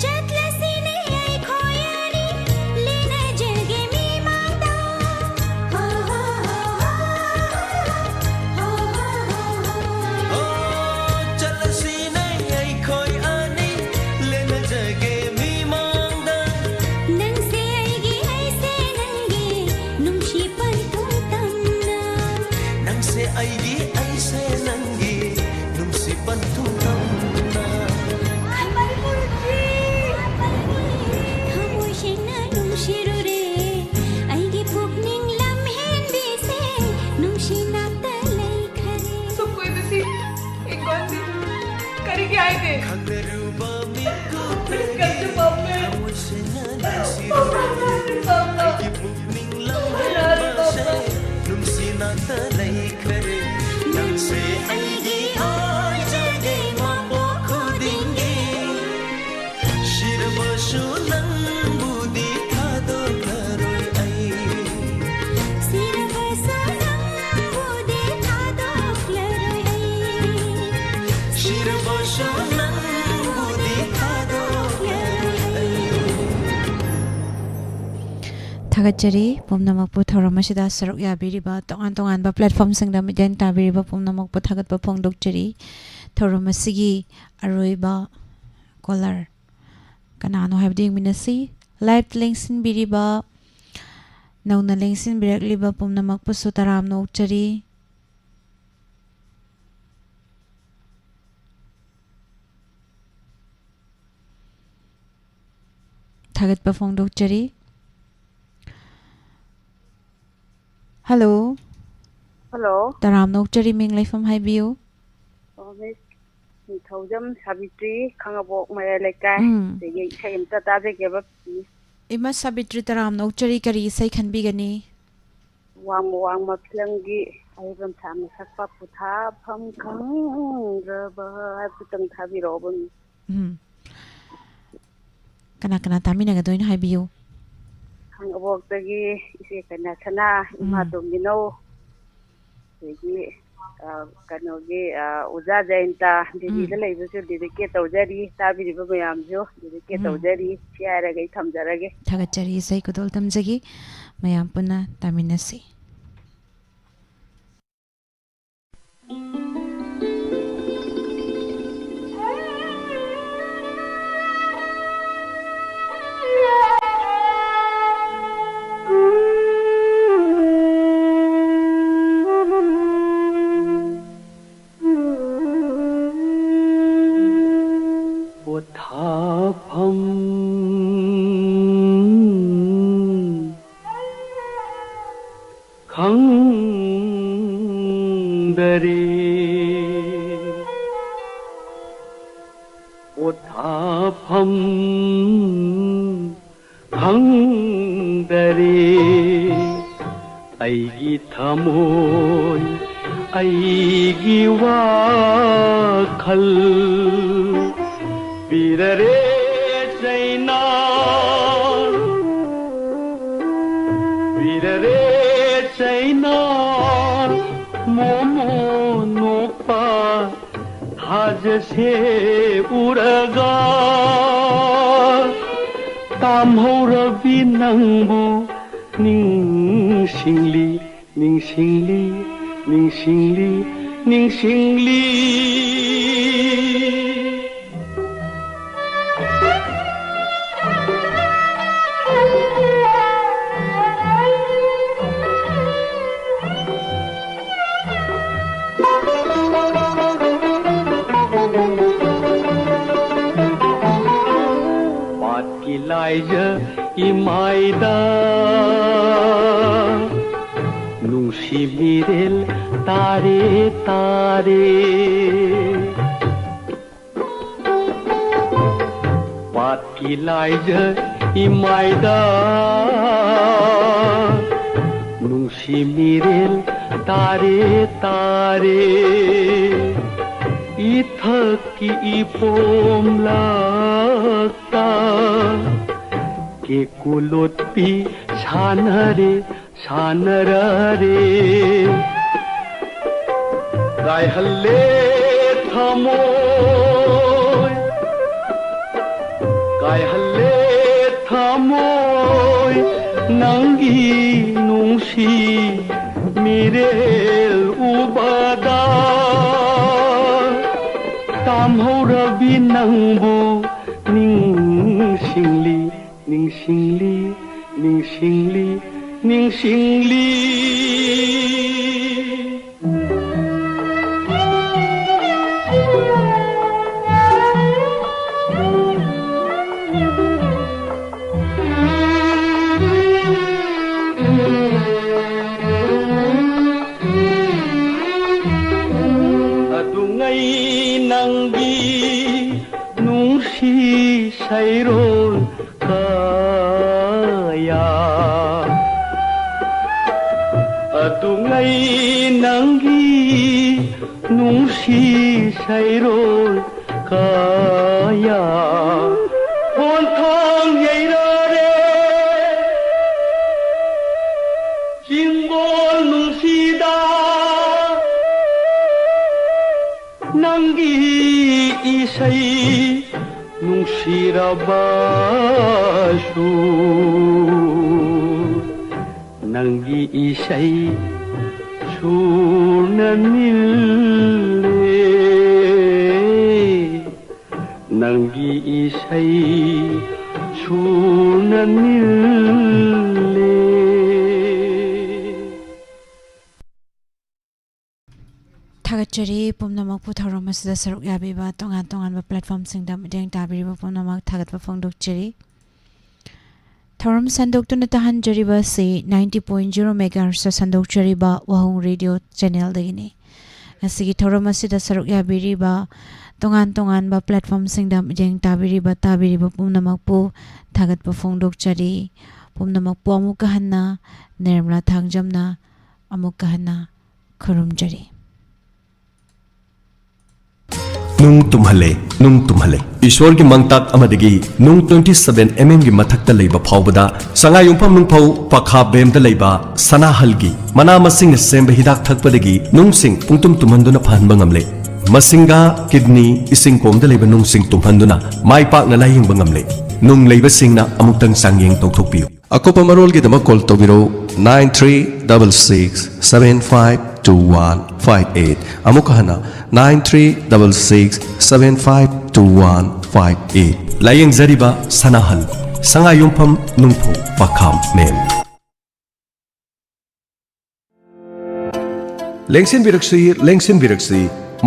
ꯆꯠꯂꯁꯤꯅꯦ ꯑꯩꯈꯣꯏ ꯑꯅꯤ ꯂꯦꯟꯅꯖꯒꯦ ꯃꯤꯃꯥꯡꯗ꯫ ꯍꯣ, ꯍꯣ, ꯍꯣ, ꯍꯣ꯫ ꯍꯣ, ꯍꯣ, ꯍꯣ, ꯍꯣ, ꯍꯣ꯫ ꯑꯣ, ꯆꯠꯂꯁꯤꯅꯦ ꯑꯩꯈꯣꯏ ꯑꯅꯤ ꯂꯦꯟꯅꯖꯒꯦ ꯃꯤꯃꯥꯡꯗ꯫ ꯅꯪꯁꯦ ꯑꯩꯒꯤ, ꯑꯩꯁꯦ ꯅꯪꯒꯤ ꯅꯨꯡꯁꯤ ꯄꯟꯊꯨꯡ ꯇꯝꯅ꯫ ꯅꯪꯁꯦ ꯑꯩꯒꯤ, ꯑꯩꯁꯦ ꯅꯪꯒꯤ ꯅꯨꯡꯁꯤ ꯄꯟꯊꯨꯡ ꯇꯝꯅ꯫ ꯊꯃꯣꯏ ꯁꯦꯡꯅ ꯅꯨꯡꯁꯤꯔꯨꯔꯦ꯫ ꯑꯩꯒꯤ ꯄꯨꯛꯅꯤꯡ ꯂꯝꯍꯦꯟꯕꯤꯁꯦ ꯅꯨꯡꯁꯤ ꯅꯥꯛꯇ ꯂꯩꯈꯔꯦ꯫ ꯁꯨꯛ ꯀꯨꯏꯕꯁꯤ ꯏꯪꯈꯣꯜꯁꯤ ꯀꯔꯤꯒꯤ ꯍꯥꯏꯗꯦ? ꯈꯪꯅꯔꯨꯕ ꯃꯤꯀꯨꯞꯇꯒꯤ ꯀꯔꯤꯁꯨ ꯄꯥꯝꯗꯦ꯫ ꯊꯃꯣꯏ ꯁꯦꯡꯅ ꯅꯨꯡꯁꯤꯔꯨꯔꯦ꯫ ꯄꯥꯝꯗꯦ, ꯄꯥꯝꯗꯦ꯫ ꯑꯩꯒꯤ ꯄꯨꯛꯅꯤꯡ ꯂꯝꯍꯦꯟꯕꯁꯦ ꯅꯨꯡꯁꯤ ꯅꯥꯛꯇ ꯂꯩꯈꯔꯦ꯫ ꯅꯪꯁꯦ ꯑꯩꯒꯤ ꯑꯣꯏꯖꯒꯦ ꯃꯄꯣꯛ ꯈꯨꯗꯤꯡꯒꯤ꯫ ꯁꯤꯔꯕꯁꯨ ꯅꯪꯕꯨꯗꯤ ꯊꯥꯗꯣꯛꯂꯔꯣꯏ ꯑꯩ꯫ ꯁꯤꯔꯕꯁꯨ ꯅꯪꯕꯨꯗꯤ ꯊꯥꯗꯣꯛꯂꯔꯣꯏ ꯑꯩ꯫ ꯁꯤꯔꯕꯁꯨ ꯅꯪꯕꯨꯗꯤ ꯊꯥꯗꯣꯛꯂꯔꯣꯏ ꯑꯩ꯫ ꯊꯥꯒꯠꯆꯔꯤ ꯄꯨꯝꯅꯃꯛꯄꯨ ꯊꯧꯔꯝ ꯑꯁꯤꯗ ꯁꯔꯨꯛ ꯌꯥꯕꯤꯔꯤꯕ, ꯇꯣꯉꯥꯟ ꯇꯣꯉꯥꯟꯕ platformꯁꯤꯡꯗ ꯃꯤꯠꯌꯦꯡ ꯇꯥꯕꯤꯔꯤꯕ ꯄꯨꯝꯅꯃꯛꯄꯨ ꯊꯥꯒꯠꯄ ꯐꯣꯡꯗꯣꯛꯆꯔꯤ꯫ ꯊꯧꯔꯝ ꯑꯁꯤꯒꯤ ꯑꯔꯣꯏꯕ caller ꯀꯅꯥꯅꯣ ꯍꯥꯏꯕꯗꯨ ꯌꯦꯡꯃꯤꯟꯅꯁꯤ꯫ Live ꯂꯦꯡꯁꯤꯟꯕꯤꯔꯤꯕ ꯅꯧꯅ ꯂꯦꯡꯁꯤꯟꯕꯤꯔꯛꯂꯤꯕ ꯄꯨꯝꯅꯃꯛꯄꯨꯁꯨ ꯇꯔꯥꯝꯅ ꯑꯣꯛꯆꯔꯤ꯫ ꯊꯥꯒꯠꯄ ꯐꯣꯡꯗꯣꯛꯆꯔꯤ꯫ ꯍꯜꯂꯣ꯫ ꯍꯜꯂꯣ꯫ ꯇꯔꯥꯝꯅ ꯑꯣꯛꯆꯔꯤ, ꯃꯤꯡ ꯂꯩꯐꯝ ꯍꯥꯏꯕꯤꯌꯨ꯫ ꯑꯣ, ꯃꯤꯁ ꯅꯤꯡꯊꯧꯖꯝ ꯁꯥꯕꯤꯇ꯭ꯔꯤ, ꯈꯥꯡꯉꯕꯣꯛ ꯃꯌꯥꯏ ꯂꯩꯀꯥꯏ꯫ ꯎꯝ꯫ ꯑꯗꯒꯤ ꯏꯁꯩ ꯑꯝꯇ ꯇꯥꯖꯒꯦꯕ, ꯄ꯭ꯂꯤꯁ꯫ ꯏꯃꯥ ꯁꯥꯕꯤꯇ꯭ꯔꯤ, ꯇꯔꯥꯝꯅ ꯑꯣꯛꯆꯔꯤ, ꯀꯔꯤ ꯏꯁꯩ ꯈꯟꯕꯤꯒꯅꯤ? ꯋꯥꯡꯃ ꯋꯥꯡꯃ ꯐꯤꯂꯝꯒꯤ ꯑꯍꯩꯕꯝ ꯁꯥꯝꯅ ꯁꯛꯄ ꯄꯣꯊꯥꯐꯝ ꯈꯪꯗ꯭ꯔꯕ ꯍꯥꯏꯕꯗꯨꯇꯪ ꯊꯥꯕꯤꯔꯛꯑꯣꯕ, ꯃꯤꯁ꯫ ꯎꯝ꯫ ꯀꯅꯥ ꯀꯅꯥ ꯇꯥꯃꯤꯟꯅꯒꯗꯣꯏꯅꯣ ꯍꯥꯏꯕꯤꯌꯨ꯫ ꯈꯥꯡꯉꯕꯣꯛꯇꯒꯤ ꯏꯆꯦ ꯀꯩꯅꯥꯁꯅꯥ, ꯏꯃꯥ ꯎꯝ꯫ ꯇꯣꯝꯕꯤꯅꯧ, ꯑꯗꯒꯤ, ꯑ, ꯀꯩꯅꯣꯒꯤ, ꯑ, ꯑꯣꯖꯥ ꯖꯌꯟꯇ, ꯗꯦꯜꯂꯤꯗ ꯎꯝ꯫ ꯂꯩꯕꯁꯨ ꯗꯦꯗꯤꯀꯦꯠ ꯇꯧꯖꯔꯤ, ꯇꯥꯕꯤꯔꯤꯕ ꯃꯌꯥꯝꯁꯨ ꯗꯦꯗꯤꯀꯦꯠ ꯎꯝ꯫ ꯇꯧꯖꯔꯤ꯫ ꯁꯤ ꯍꯥꯏꯔꯒ ꯑꯩ ꯊꯝꯖꯔꯒꯦ꯫ ꯊꯥꯒꯠꯆꯔꯤ, ꯏꯁꯩ ꯈꯨꯗꯣꯜ ꯇꯝꯖꯒꯦ꯫ ꯃꯌꯥꯝ ꯄꯨꯟꯅ ꯇꯥꯃꯤꯟꯅꯁꯤ꯫ ꯄꯣꯊꯥꯐꯝ ꯈꯪꯗꯔꯦ꯫ ꯄꯣꯊꯥꯐꯝ ꯈꯪꯗꯔꯦ꯫ ꯑꯩꯒꯤ ꯊꯃꯣꯏ, ꯑꯩꯒꯤ ꯋꯥꯈꯜ ꯄꯤꯔꯔꯦ ꯆꯩꯅꯥ, ꯄꯤꯔꯔꯦ ꯆꯩꯅꯥ, ꯃꯣꯃꯣ ꯅꯣꯛꯄ ꯊꯥꯖꯁꯦ ꯎꯔꯒ꯫ ꯇꯥꯝꯍꯧꯔꯕꯤ ꯅꯪꯕꯨ ꯅꯤꯡꯁꯤꯡꯂꯤ, ꯅꯤꯡꯁꯤꯡꯂꯤ, ꯅꯤꯡꯁꯤꯡꯂꯤ, ꯅꯤꯡꯁꯤꯡꯂꯤ꯫ ꯏꯂꯥꯏꯖ ꯏꯃꯥꯏꯗ ꯅꯨꯡꯁꯤ ꯃꯤꯔꯦꯜ ꯇꯥꯔꯦ, ꯇꯥꯔꯦ꯫ ꯄꯥꯠꯀꯤ ꯂꯥꯏꯖ ꯏꯃꯥꯏꯗ ꯅꯨꯡꯁꯤ ꯃꯤꯔꯦꯜ ꯇꯥꯔꯦ, ꯇꯥꯔꯦ꯫ ꯏꯊꯛꯀꯤ ꯏꯄꯣꯝꯂꯛꯇ ꯀꯦꯀꯨ ꯂꯣꯠꯄꯤ ꯁꯥꯟꯅꯔꯦ, ꯁꯥꯟꯅꯔꯔꯦ꯫ ꯀꯥꯏꯍꯜꯂꯦ ꯊꯃꯣꯏ, ꯀꯥꯏꯍꯜꯂꯦ ꯊꯃꯣꯏ, ꯅꯪꯒꯤ ꯅꯨꯡꯁꯤ ꯃꯤꯔꯦꯜ ꯎꯕꯗ꯫ ꯇꯥꯝꯍꯧꯔꯕꯤ ꯅꯪꯕꯨ ꯅꯤꯡꯁꯤꯡꯂꯤ, ꯅꯤꯡꯁꯤꯡꯂꯤ, ꯅꯤꯡꯁꯤꯡꯂꯤ, ꯅꯤꯡꯁꯤꯡꯂꯤ꯫ ꯑꯗꯨꯉꯩ ꯅꯪꯒꯤ ꯅꯨꯡꯁꯤ ꯁꯩꯔꯣꯜ ꯀꯌꯥ, ꯑꯗꯨꯉꯩ ꯅꯪꯒꯤ ꯅꯨꯡꯁꯤ ꯁꯩꯔꯣꯜ ꯀꯌꯥ ꯍꯣꯟꯊꯥꯡ ꯌꯩꯔꯔꯦ꯫ ꯆꯤꯡꯒꯣꯜ ꯅꯨꯡꯁꯤꯗ ꯅꯪꯒꯤ ꯏꯁꯩ ꯅꯨꯡꯁꯤꯔꯕ ꯁꯨꯔ, ꯅꯪꯒꯤ ꯏꯁꯩ ꯁꯨꯔꯅ ꯅꯤꯜꯂꯦ꯫ ꯅꯪꯒꯤ ꯏꯁꯩ ꯁꯨꯔꯅ ꯅꯤꯜꯂꯦ꯫ ꯊꯥꯒꯠꯆꯔꯤ ꯄꯨꯝꯅꯃꯛꯄꯨ, ꯊꯧꯔꯝ ꯑꯁꯤꯗ ꯁꯔꯨꯛ ꯌꯥꯕꯤꯕ, ꯇꯣꯉꯥꯟ ꯇꯣꯉꯥꯟꯕ platformꯁꯤꯡꯗ ꯃꯤꯠꯌꯦꯡ ꯇꯥꯕꯤꯔꯤꯕ ꯄꯨꯝꯅꯃꯛ ꯊꯥꯒꯠꯄ ꯐꯣꯡꯗꯣꯛꯆꯔꯤ꯫ ꯊꯧꯔꯝ ꯁꯟꯗꯣꯛꯇꯨꯅ ꯇꯥꯍꯟꯖꯔꯤꯕ ꯑꯁꯤ ninety point zero megahertz ꯁꯟꯗꯣꯛꯆꯔꯤꯕ ꯋꯥꯍꯣꯡ ꯔꯦꯗꯤꯑꯣ ꯆꯦꯅꯦꯜꯗꯒꯤꯅꯤ꯫ ꯉꯁꯤꯒꯤ ꯊꯧꯔꯝ ꯑꯁꯤꯗ ꯁꯔꯨꯛ ꯌꯥꯕꯤꯔꯤꯕ ꯇꯣꯉꯥꯟ ꯇꯣꯉꯥꯟꯕ ꯄ꯭ꯂꯦꯠꯐꯣꯝꯁꯤꯡꯗ ꯃꯤꯠꯌꯦꯡ ꯇꯥꯕꯤꯔꯤꯕ, ꯇꯥꯕꯤꯔꯤꯕ ꯄꯨꯝꯅꯃꯛꯄꯨ ꯊꯥꯒꯠꯄ ꯐꯣꯡꯗꯣꯛꯆꯔꯤ꯫ ꯄꯨꯝꯅꯃꯛꯄꯨ ꯑꯃꯨꯛꯀ ꯍꯟꯅ ꯅꯤꯔꯃꯂꯥ ꯊꯥꯡꯖꯝꯅ ꯑꯃꯨꯛꯀ ꯍꯟꯅ ꯈꯨꯔꯨꯝꯖꯔꯤ꯫ ꯅꯨꯡ ꯇꯨꯝꯍꯜꯂꯦ, ꯅꯨꯡ ꯇꯨꯝꯍꯜꯂꯦ꯫ ꯏꯁꯣꯔꯒꯤ ꯃꯪꯇꯥꯛ ꯑꯃꯗꯒꯤ ꯅꯨꯡ twenty seven mm ꯒꯤ ꯃꯊꯛꯇ ꯂꯩꯕ ꯐꯥꯎꯕꯗ ꯁꯉꯥꯏꯌꯨꯝꯐꯝ ꯅꯨꯡꯐꯧ ꯄꯈꯥ ꯕꯦꯝꯗ ꯂꯩꯕ ꯁꯅꯥꯍꯜꯒꯤ ꯃꯅꯥ ꯃꯁꯤꯡꯅ ꯁꯦꯝꯕ ꯍꯤꯗꯥꯛ ꯊꯛꯄꯗꯒꯤ ꯅꯨꯡꯁꯤꯡ ꯄꯨꯡꯇꯨꯝ ꯇꯨꯝꯍꯟꯗꯨꯅ ꯐꯍꯟꯕ ꯉꯝꯂꯦ꯫ ꯃꯁꯤꯡꯒꯥ, ꯀꯤꯗꯅꯤ, ꯏꯁꯤꯡ ꯀꯣꯝꯗ ꯂꯩꯕ ꯅꯨꯡꯁꯤꯡ ꯇꯨꯝꯍꯟꯗꯨꯅ ꯃꯥꯏ ꯄꯥꯛꯅ ꯂꯥꯌꯦꯡꯕ ꯉꯝꯂꯦ꯫ ꯅꯨꯡ ꯂꯩꯕꯁꯤꯡꯅ ꯑꯃꯨꯛꯇꯪ ꯆꯥꯡꯌꯦꯡ ꯇꯧꯊꯣꯛꯄꯤꯌꯨ꯫ ꯑꯀꯨꯞꯄ ꯃꯔꯣꯜꯒꯤꯗꯃꯛ call ꯇꯧꯕꯤꯔꯧ nine three double six seven five two one five eight꯫ ꯑꯃꯨꯛꯀ ꯍꯟꯅ nine three double six seven five two one five eight꯫ ꯂꯥꯌꯦꯡꯖꯔꯤꯕ ꯁꯅꯥꯍꯜ, ꯁꯉꯥꯏꯌꯨꯝꯐꯝ ꯅꯨꯡꯐꯧ ꯄꯈꯥꯝ ꯃꯦꯝ꯫ ꯂꯦꯡꯁꯤꯟꯕꯤꯔꯛꯁꯤ, ꯂꯦꯡꯁꯤꯟꯕꯤꯔꯛꯁꯤ,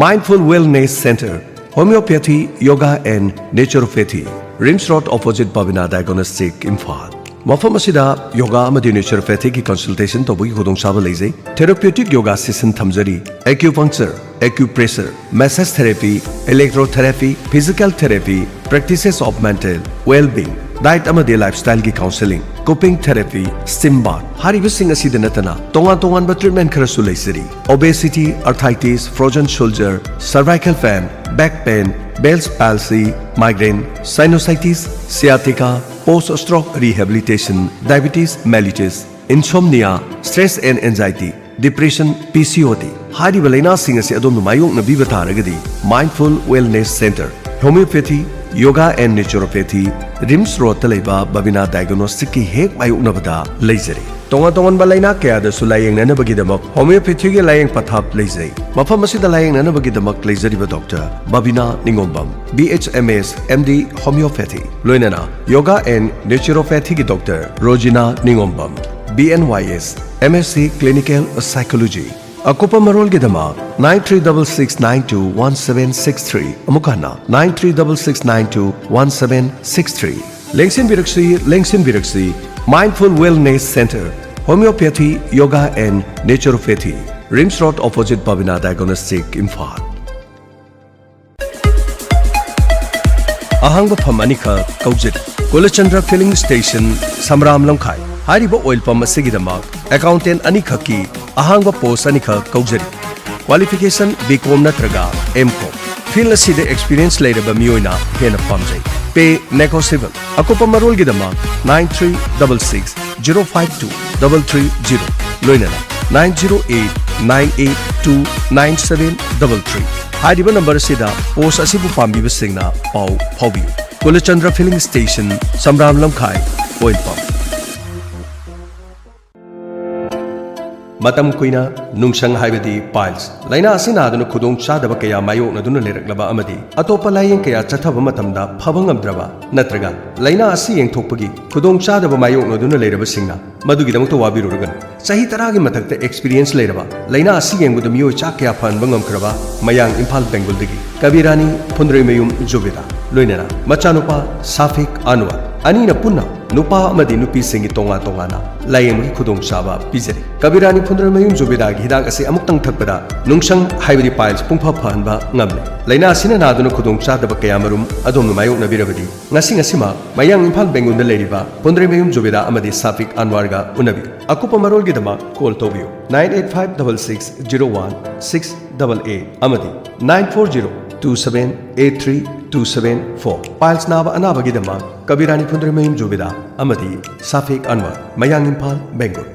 Mindful Wellness Center, Homeopathy, Yoga and Naturopathy, RIMS road, opposite Babina diagnostic, Imphal. ꯃꯐꯝ ꯑꯁꯤꯗ ꯌꯣꯒꯥ ꯑꯃꯗꯤ ꯅꯦꯆꯨꯔꯣꯄꯦꯊꯤꯒꯤ ꯀꯟꯁꯜꯇꯦꯁꯟ ꯇꯧꯕꯒꯤ ꯈꯨꯗꯣꯡꯆꯥꯕ ꯂꯩꯖꯩ꯫ ꯊꯦꯔꯥꯄ꯭ꯌꯨꯇꯤꯛ ꯌꯣꯒꯥ ꯁꯦꯁꯟ ꯊꯝꯖꯔꯤ, acupuncture, acupressure, massage therapy, electrotherapy, physical therapy, practices of mental well-being, diet ꯑꯃꯗꯤ ꯂꯥꯏꯐꯁ꯭ꯇꯥꯏꯜꯒꯤ counselling, cupping therapy, steam bath ꯍꯥꯏꯔꯤꯕꯁꯤꯡ ꯑꯁꯤꯗ ꯅꯠꯇꯅ ꯇꯣꯉꯥꯟ ꯇꯣꯉꯥꯟꯕ ꯇ꯭ꯔꯤꯠꯃꯦꯟ ꯈꯔꯁꯨ ꯂꯩꯖꯔꯤ꯫ Obesity, arthritis, frozen shoulder, cervical pain, back pain, Bell's palsy, migraine, sinusitis, sciatica, post stroke rehabilitation, diabetes mellitus, insomnia, stress and anxiety, depression, P C O D ꯍꯥꯏꯔꯤꯕ ꯂꯥꯏꯅꯥꯁꯤꯡ ꯑꯁꯤ ꯑꯗꯣꯝꯅ ꯃꯥꯌꯣꯛꯅꯕꯤꯕ ꯇꯥꯔꯒꯗꯤ Mindful Wellness Center, Homeopathy, Yoga and Naturopathy, RIMS ꯔꯣꯗꯇ ꯂꯩꯕ ꯕꯕꯤꯅꯥ ꯗꯥꯏꯒꯣꯅꯣꯁꯇꯤꯛꯀꯤ ꯍꯦꯛ ꯃꯥꯌꯣꯛꯅꯕꯗ ꯂꯩꯖꯔꯤ꯫ ꯇꯣꯉꯥꯟ ꯇꯣꯉꯥꯟꯕ ꯂꯥꯏꯅꯥ ꯀꯌꯥꯗꯁꯨ ꯂꯥꯌꯦꯡꯅꯅꯕꯒꯤꯗꯃꯛ ꯍꯣꯃꯤꯑꯣꯄꯦꯊꯤꯒꯤ ꯂꯥꯌꯦꯡ ꯄꯊꯥꯞ ꯂꯩꯖꯩ꯫ ꯃꯐꯝ ꯑꯁꯤꯗ ꯂꯥꯌꯦꯡꯅꯅꯕꯒꯤꯗꯃꯛ ꯂꯩꯖꯔꯤꯕ ꯗꯣꯛꯇꯔ ꯕꯕꯤꯅꯥ ꯅꯤꯉꯣꯝꯕꯝ, B H M S, M D Homeopathy, ꯂꯣꯏꯅꯅ Yoga and Naturopathyꯒꯤ doctor Rojina Ningombam, B N Y S, M S C Clinical Psychology꯫ ꯑꯀꯨꯞꯄ ꯃꯔꯣꯜꯒꯤꯗꯃꯛ nine three double six nine two one seven six three, ꯑꯃꯨꯛ ꯍꯟꯅ nine three double six nine two one seven six three꯫ ꯂꯦꯡꯁꯤꯟꯕꯤꯔꯛꯁꯤ, ꯂꯦꯡꯁꯤꯟꯕꯤꯔꯛꯁꯤ, Mindful Wellness Center, Homeopathy, Yoga and Naturopathy, RIMS Road, opposite Babina Diagnostic, Imphal. ꯑꯍꯥꯡꯕ ꯐꯝ ꯑꯅꯤꯈꯛ ꯀꯧꯖꯔꯤ꯫ ꯀꯨꯂꯆꯟꯗ꯭ꯔ Filling Station, ꯁꯝꯔꯥꯝ ꯂꯝꯈꯥꯏ꯫ ꯍꯥꯏꯔꯤꯕ ꯑꯣꯏꯜ ꯄꯝ ꯑꯁꯤꯒꯤꯗꯃꯛ ꯑꯦꯀꯥꯎꯟꯇꯦꯟ ꯑꯅꯤꯈꯛꯀꯤ ꯑꯍꯥꯡꯕ ꯄꯣꯁ ꯑꯅꯤꯈꯛ ꯀꯧꯖꯔꯤ꯫ ꯀ꯭ꯋꯥꯂꯤꯐꯤꯀꯦꯁꯟ B Com ꯅꯠꯇ꯭ꯔꯒ M Com꯫ ꯐꯤꯜꯗ ꯑꯁꯤꯗ ꯑꯦꯛꯁꯄꯤꯔꯤꯌꯦꯟꯁ ꯂꯩꯔꯕ ꯃꯤꯑꯣꯏꯅ ꯍꯦꯟꯅ ꯄꯥꯝꯖꯩ꯫ Pay negotiable꯫ ꯑꯀꯨꯞꯄ ꯃꯔꯣꯜꯒꯤꯗꯃꯛ nine three double six zero five two double three zero, ꯂꯣꯏꯅꯅ nine zero eight nine eight two nine seven double three꯫ ꯍꯥꯏꯔꯤꯕ ꯅꯝꯕꯔ ꯑꯁꯤꯗ ꯄꯣꯁ ꯑꯁꯤꯕꯨ ꯄꯥꯝꯕꯤꯕꯁꯤꯡꯅ ꯄꯥꯎ ꯐꯥꯎꯕꯤꯌꯨ꯫ ꯀꯨꯂꯆꯟꯗ꯭ꯔ Filling Station, ꯁꯝꯔꯥꯝ ꯂꯝꯈꯥꯏ, ꯑꯣꯏꯜ ꯄꯝ꯫ ꯃꯇꯝ ꯀꯨꯏꯅ ꯅꯨꯡꯁꯪ ꯍꯥꯏꯕꯗꯤ piles ꯂꯥꯏꯅꯥ ꯑꯁꯤ ꯅꯥꯗꯨꯅ ꯈꯨꯗꯣꯡ ꯆꯥꯗꯕ ꯀꯌꯥ ꯃꯥꯌꯣꯛꯅꯗꯨꯅ ꯂꯩꯔꯛꯂꯕ ꯑꯃꯗꯤ ꯑꯇꯣꯞꯄ ꯂꯥꯏꯌꯦꯡ ꯀꯌꯥ ꯆꯠꯊꯕ ꯃꯇꯝꯗ ꯐꯕ ꯉꯝꯗ꯭ꯔꯕ, ꯅꯠꯇ꯭ꯔꯒ ꯂꯥꯏꯅꯥ ꯑꯁꯤ ꯌꯦꯡꯊꯣꯛꯄꯒꯤ ꯈꯨꯗꯣꯡ ꯆꯥꯗꯕ ꯃꯥꯌꯣꯛꯅꯗꯨꯅ ꯂꯩꯔꯕꯁꯤꯡꯅ ꯃꯗꯨꯒꯤꯗꯃꯛꯇ ꯋꯥꯕꯤꯔꯨꯔꯒꯅꯨ꯫ ꯆꯍꯤ ꯇꯔꯥꯒꯤ ꯃꯊꯛꯇ ꯑꯦꯛꯁꯄꯤꯔꯤꯌꯦꯟꯁ ꯂꯩꯔꯕ, ꯂꯥꯏꯅꯥ ꯑꯁꯤ ꯌꯦꯡꯕꯗ ꯃꯤꯑꯣꯏ ꯆꯥ ꯀꯌꯥ ꯐꯍꯟꯕ ꯉꯝꯈ꯭ꯔꯕ ꯃꯌꯥꯡ ꯏꯝꯐꯥꯜ ꯕꯦꯡꯒꯨꯜꯗꯒꯤ ꯀꯕꯤꯔꯥꯅꯤ ꯐꯨꯟꯗ꯭ꯔꯩꯃꯌꯨꯝ ꯖꯨꯕꯦꯗꯥ, ꯂꯣꯏꯅꯅ ꯃꯆꯥꯅꯨꯄꯥ ꯁꯥꯐꯤꯛ ꯑꯟꯋꯔ, ꯑꯅꯤꯅ ꯄꯨꯟꯅ ꯅꯨꯄꯥ ꯑꯃꯗꯤ ꯅꯨꯄꯤꯁꯤꯡꯒꯤ ꯇꯣꯉꯥꯟ ꯇꯣꯉꯥꯟꯅ ꯂꯥꯌꯦꯡꯕꯒꯤ ꯈꯨꯗꯣꯡꯆꯥꯕ ꯄꯤꯖꯔꯤ꯫ ꯀꯕꯤꯔꯥꯅꯤ ꯐꯨꯟꯗ꯭ꯔꯩꯃꯌꯨꯝ ꯖꯨꯕꯦꯗꯥꯒꯤ ꯍꯤꯗꯥꯛ ꯑꯁꯤ ꯑꯃꯨꯛꯇꯪ ꯊꯛꯄꯗ ꯅꯨꯡꯁꯪ ꯍꯥꯏꯕꯗꯤ piles ꯄꯨꯡꯐ ꯐꯍꯟꯕ ꯉꯝꯂꯦ꯫ ꯂꯥꯏꯅꯥ ꯑꯁꯤꯅ ꯅꯥꯗꯨꯅ ꯈꯨꯗꯣꯡꯆꯥꯗꯕ ꯀꯌꯥꯃꯔꯨꯝ ꯑꯗꯣꯝꯅ ꯃꯥꯌꯣꯛꯅꯕꯤꯔꯕꯗꯤ, ꯉꯁꯤ ꯉꯁꯤꯃꯛ ꯃꯌꯥꯡ ꯏꯝꯐꯥꯜ ꯕꯦꯡꯒꯨꯜꯗ ꯂꯩꯔꯤꯕ ꯐꯨꯟꯗ꯭ꯔꯩꯃꯌꯨꯝ ꯖꯨꯕꯦꯗꯥ ꯑꯃꯗꯤ ꯁꯥꯐꯤꯛ ꯑꯟꯋꯔꯒ ꯎꯅꯕꯤꯌꯨ꯫ ꯑꯀꯨꯞꯄ ꯃꯔꯣꯜꯒꯤꯗꯃꯛ ꯀꯣꯜ ꯇꯧꯕꯤꯌꯨ, nine eight five double six zero one six double eight ꯑꯃꯗꯤ nine four zero two seven eight three two seven four꯫ Piles ꯅꯥꯕ ꯑꯅꯥꯕꯒꯤꯗꯃꯛ ꯀꯕꯤꯔꯥꯅꯤ ꯐꯨꯟꯗ꯭ꯔꯩꯃꯌꯨꯝ ꯖꯨꯕꯦꯗꯥ ꯑꯃꯗꯤ ꯁꯥꯐꯤꯛ ꯑꯟꯋꯔ, ꯃꯌꯥꯡ Imphal, ꯕꯦꯡꯒꯨꯜ꯫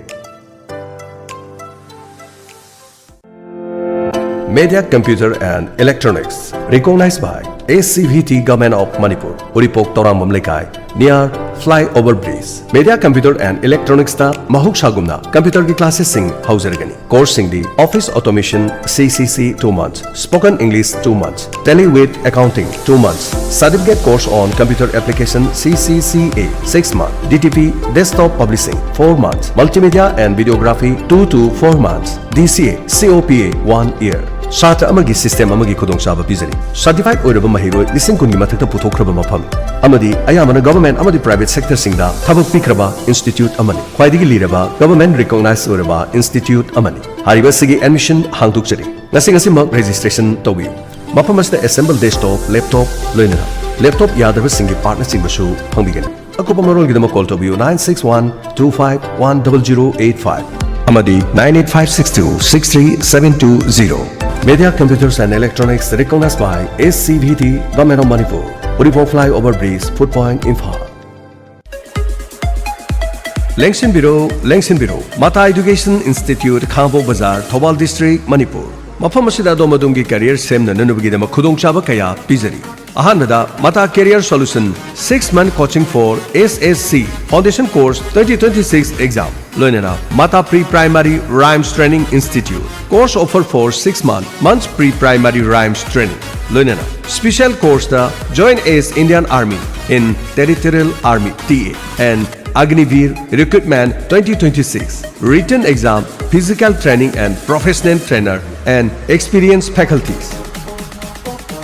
Media Computer and Electronics, recognized by A C V T Government of Manipur, Uripok Torambam Lekai, near Flyover Bridge. Media Computer and Electronics ꯇ ꯃꯍꯧꯁꯥꯒꯨꯝꯅ computer ꯒꯤ classes ꯁꯤꯡ ꯍꯧꯖꯔꯒꯅꯤ꯫ Course ꯁꯤꯡꯗꯤ Office Automation, C C C, two months, Spoken English, two months, Tally with Accounting, two months, Certificate Course on Computer Application, C C C A, six months, D T P, Desktop Publishing, four months, Multimedia and Videography, two to four months, D C A, C O P A, one year. ꯁꯥꯇ꯭ꯔ ꯑꯃꯒꯤ ꯁꯤꯁꯇꯦꯝ ꯑꯃꯒꯤ ꯈꯨꯗꯣꯡꯆꯥꯕ ꯄꯤꯖꯔꯤ꯫ ꯁꯥꯔꯇꯤꯐꯥꯏꯗ ꯑꯣꯏꯔꯕ ꯃꯍꯩꯔꯣꯏ ꯂꯤꯁꯤꯡ ꯀꯨꯟꯒꯤ ꯃꯊꯛꯇ ꯄꯨꯊꯣꯛꯈ꯭ꯔꯕ ꯃꯐꯝ ꯑꯃꯗꯤ ꯑꯌꯥꯝꯕꯅ ꯒꯚꯔꯟꯃꯦꯟꯠ ꯑꯃꯗꯤ ꯄ꯭ꯔꯥꯏꯚꯦꯠ ꯁꯦꯛꯇꯔꯁꯤꯡꯗ ꯊꯕꯛ ꯄꯤꯈ꯭ꯔꯕ ꯏꯟꯁꯇꯤꯇ꯭ꯌꯨꯠ ꯑꯃꯅꯤ꯫ ꯈ꯭ꯋꯥꯏꯗꯒꯤ ꯂꯤꯔꯕ ꯒꯚꯔꯟꯃꯦꯟꯠ ꯔꯤꯀꯣꯛꯅꯥꯏꯖ ꯑꯣꯏꯔꯕ ꯏꯟꯁꯇꯤꯇ꯭ꯌꯨꯠ ꯑꯃꯅꯤ꯫ ꯍꯥꯏꯔꯤꯕ ꯑꯁꯤꯒꯤ ꯑꯦꯗꯃꯤꯁꯟ ꯍꯥꯡꯗꯣꯛꯆꯔꯤ꯫ ꯉꯁꯤ ꯉꯁꯤꯃꯛ ꯔꯦꯖꯤꯁꯇ꯭ꯔꯦꯁꯟ ꯇꯧꯕꯤꯌꯨ꯫ ꯃꯐꯝ ꯑꯁꯤꯗ ꯑꯦꯁꯦꯝꯕꯜ ꯗꯦꯁꯛꯇꯣꯞ, ꯂꯦꯞꯇꯣꯞ ꯂꯣꯏꯅꯅ ꯂꯦꯞꯇꯣꯞ ꯌꯥꯗꯕꯁꯤꯡꯒꯤ ꯄꯥꯔꯠꯅꯆꯤꯡꯕꯁꯨ ꯐꯪꯕꯤꯒꯅꯤ꯫ ꯑꯀꯨꯞꯄ ꯃꯔꯣꯜꯒꯤꯗꯃꯛ ꯀꯣꯜ ꯇꯧꯕꯤꯌꯨ nine six one two five one double zero eight five ꯑꯃꯗꯤ nine eight five six two six three seven two zero꯫ Media Computers and Electronics, recognized by S C V T, Government of Manipur, Uripok Flyover Bridge, Food Point, Imphal. ꯂꯦꯡꯁꯤꯟꯕꯤꯔꯣ, ꯂꯦꯡꯁꯤꯟꯕꯤꯔꯣ꯫ ꯃꯇꯥ ꯏꯗꯨꯀꯦꯁꯟ ꯏꯟꯁꯇꯤꯇ꯭ꯌꯨꯠ, ꯈꯥꯉꯕꯣꯛ ꯕꯖꯥꯔ, ꯊꯧꯕꯥꯜ ꯗꯤꯁꯇ꯭ꯔꯤꯛ, ꯃꯅꯤꯄꯨꯔ꯫ ꯃꯐꯝ ꯑꯁꯤꯗ ꯑꯗꯣꯝ ꯑꯗꯣꯝꯒꯤ ꯀꯦꯔꯤꯌꯔ ꯁꯦꯝꯅꯅꯕꯒꯤꯗꯃꯛ ꯈꯨꯗꯣꯡꯆꯥꯕ ꯀꯌꯥ ꯄꯤꯖꯔꯤ꯫ ꯑꯍꯥꯟꯕꯗ, ꯃꯇꯥ career solution, six month coaching for S S C Foundation Course twenty twenty-six exam, ꯂꯣꯏꯅꯅ ꯃꯇꯥ Pre Primary Rhymes Training Institute, course offer for six month, months pre primary rhymes training, ꯂꯣꯏꯅꯅ special course ꯇ Join as Indian Army in Territorial Army, T A, and Agniveer Recruitment twenty twenty-six, written exam, physical training and professional trainer and experienced faculties.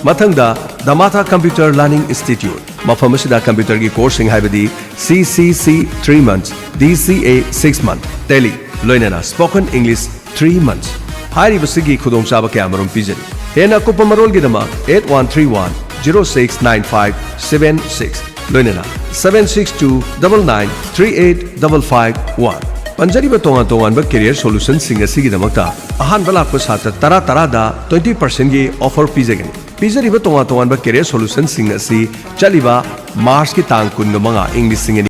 ꯃꯊꯪꯗ, ꯗ ꯃꯥꯊꯥ ꯀꯝꯄ꯭ꯌꯨꯇꯔ ꯂꯔꯅꯤꯡ ꯏꯟꯁꯇꯤꯇ꯭ꯌꯨꯠ꯫ ꯃꯐꯝ ꯑꯁꯤꯗ ꯀꯝꯄ꯭ꯌꯨꯇꯔꯒꯤ ꯀꯣꯔꯁꯁꯤꯡ ꯍꯥꯏꯕꯗꯤ C C C three months, D C A six month, Tally, ꯂꯣꯏꯅꯅ Spoken English three months꯫ ꯍꯥꯏꯔꯤꯕꯁꯤꯒꯤ ꯈꯨꯗꯣꯡꯆꯥꯕ ꯀꯌꯥꯃꯔꯨꯝ ꯄꯤꯖꯔꯤ꯫ ꯍꯦꯟꯅ ꯑꯀꯨꯞꯄ ꯃꯔꯣꯜꯒꯤꯗꯃꯛ eight one three one zero six nine five seven six, ꯂꯣꯏꯅꯅ seven six two double nine three eight double five one꯫ ꯄꯟꯖꯔꯤꯕ ꯇꯣꯉꯥꯟ ꯇꯣꯉꯥꯟꯕ ꯀꯦꯔꯤꯌꯔ ꯁꯣꯂꯨꯁꯟꯁꯤꯡ ꯑꯁꯤꯒꯤꯗꯃꯛꯇ ꯑꯍꯥꯟꯕ ꯂꯥꯛꯄ ꯁꯥꯇ꯭ꯔ ꯇꯔꯥ ꯇꯔꯥꯗ twenty percent ꯒꯤ ꯑꯣꯐꯔ ꯄꯤꯖꯒꯅꯤ꯫ ꯄꯤꯖꯔꯤꯕ ꯇꯣꯉꯥꯟ ꯇꯣꯉꯥꯟꯕ ꯀꯦꯔꯤꯌꯔ ꯁꯣꯂꯨꯁꯟꯁꯤꯡ ꯑꯁꯤ ꯆꯠꯂꯤꯕ ꯃꯥꯔꯆꯀꯤ ꯇꯥꯡ ꯀꯨꯟꯃꯉꯥ, ꯏꯪ ꯂꯤꯁꯤꯡ ꯑꯅꯤ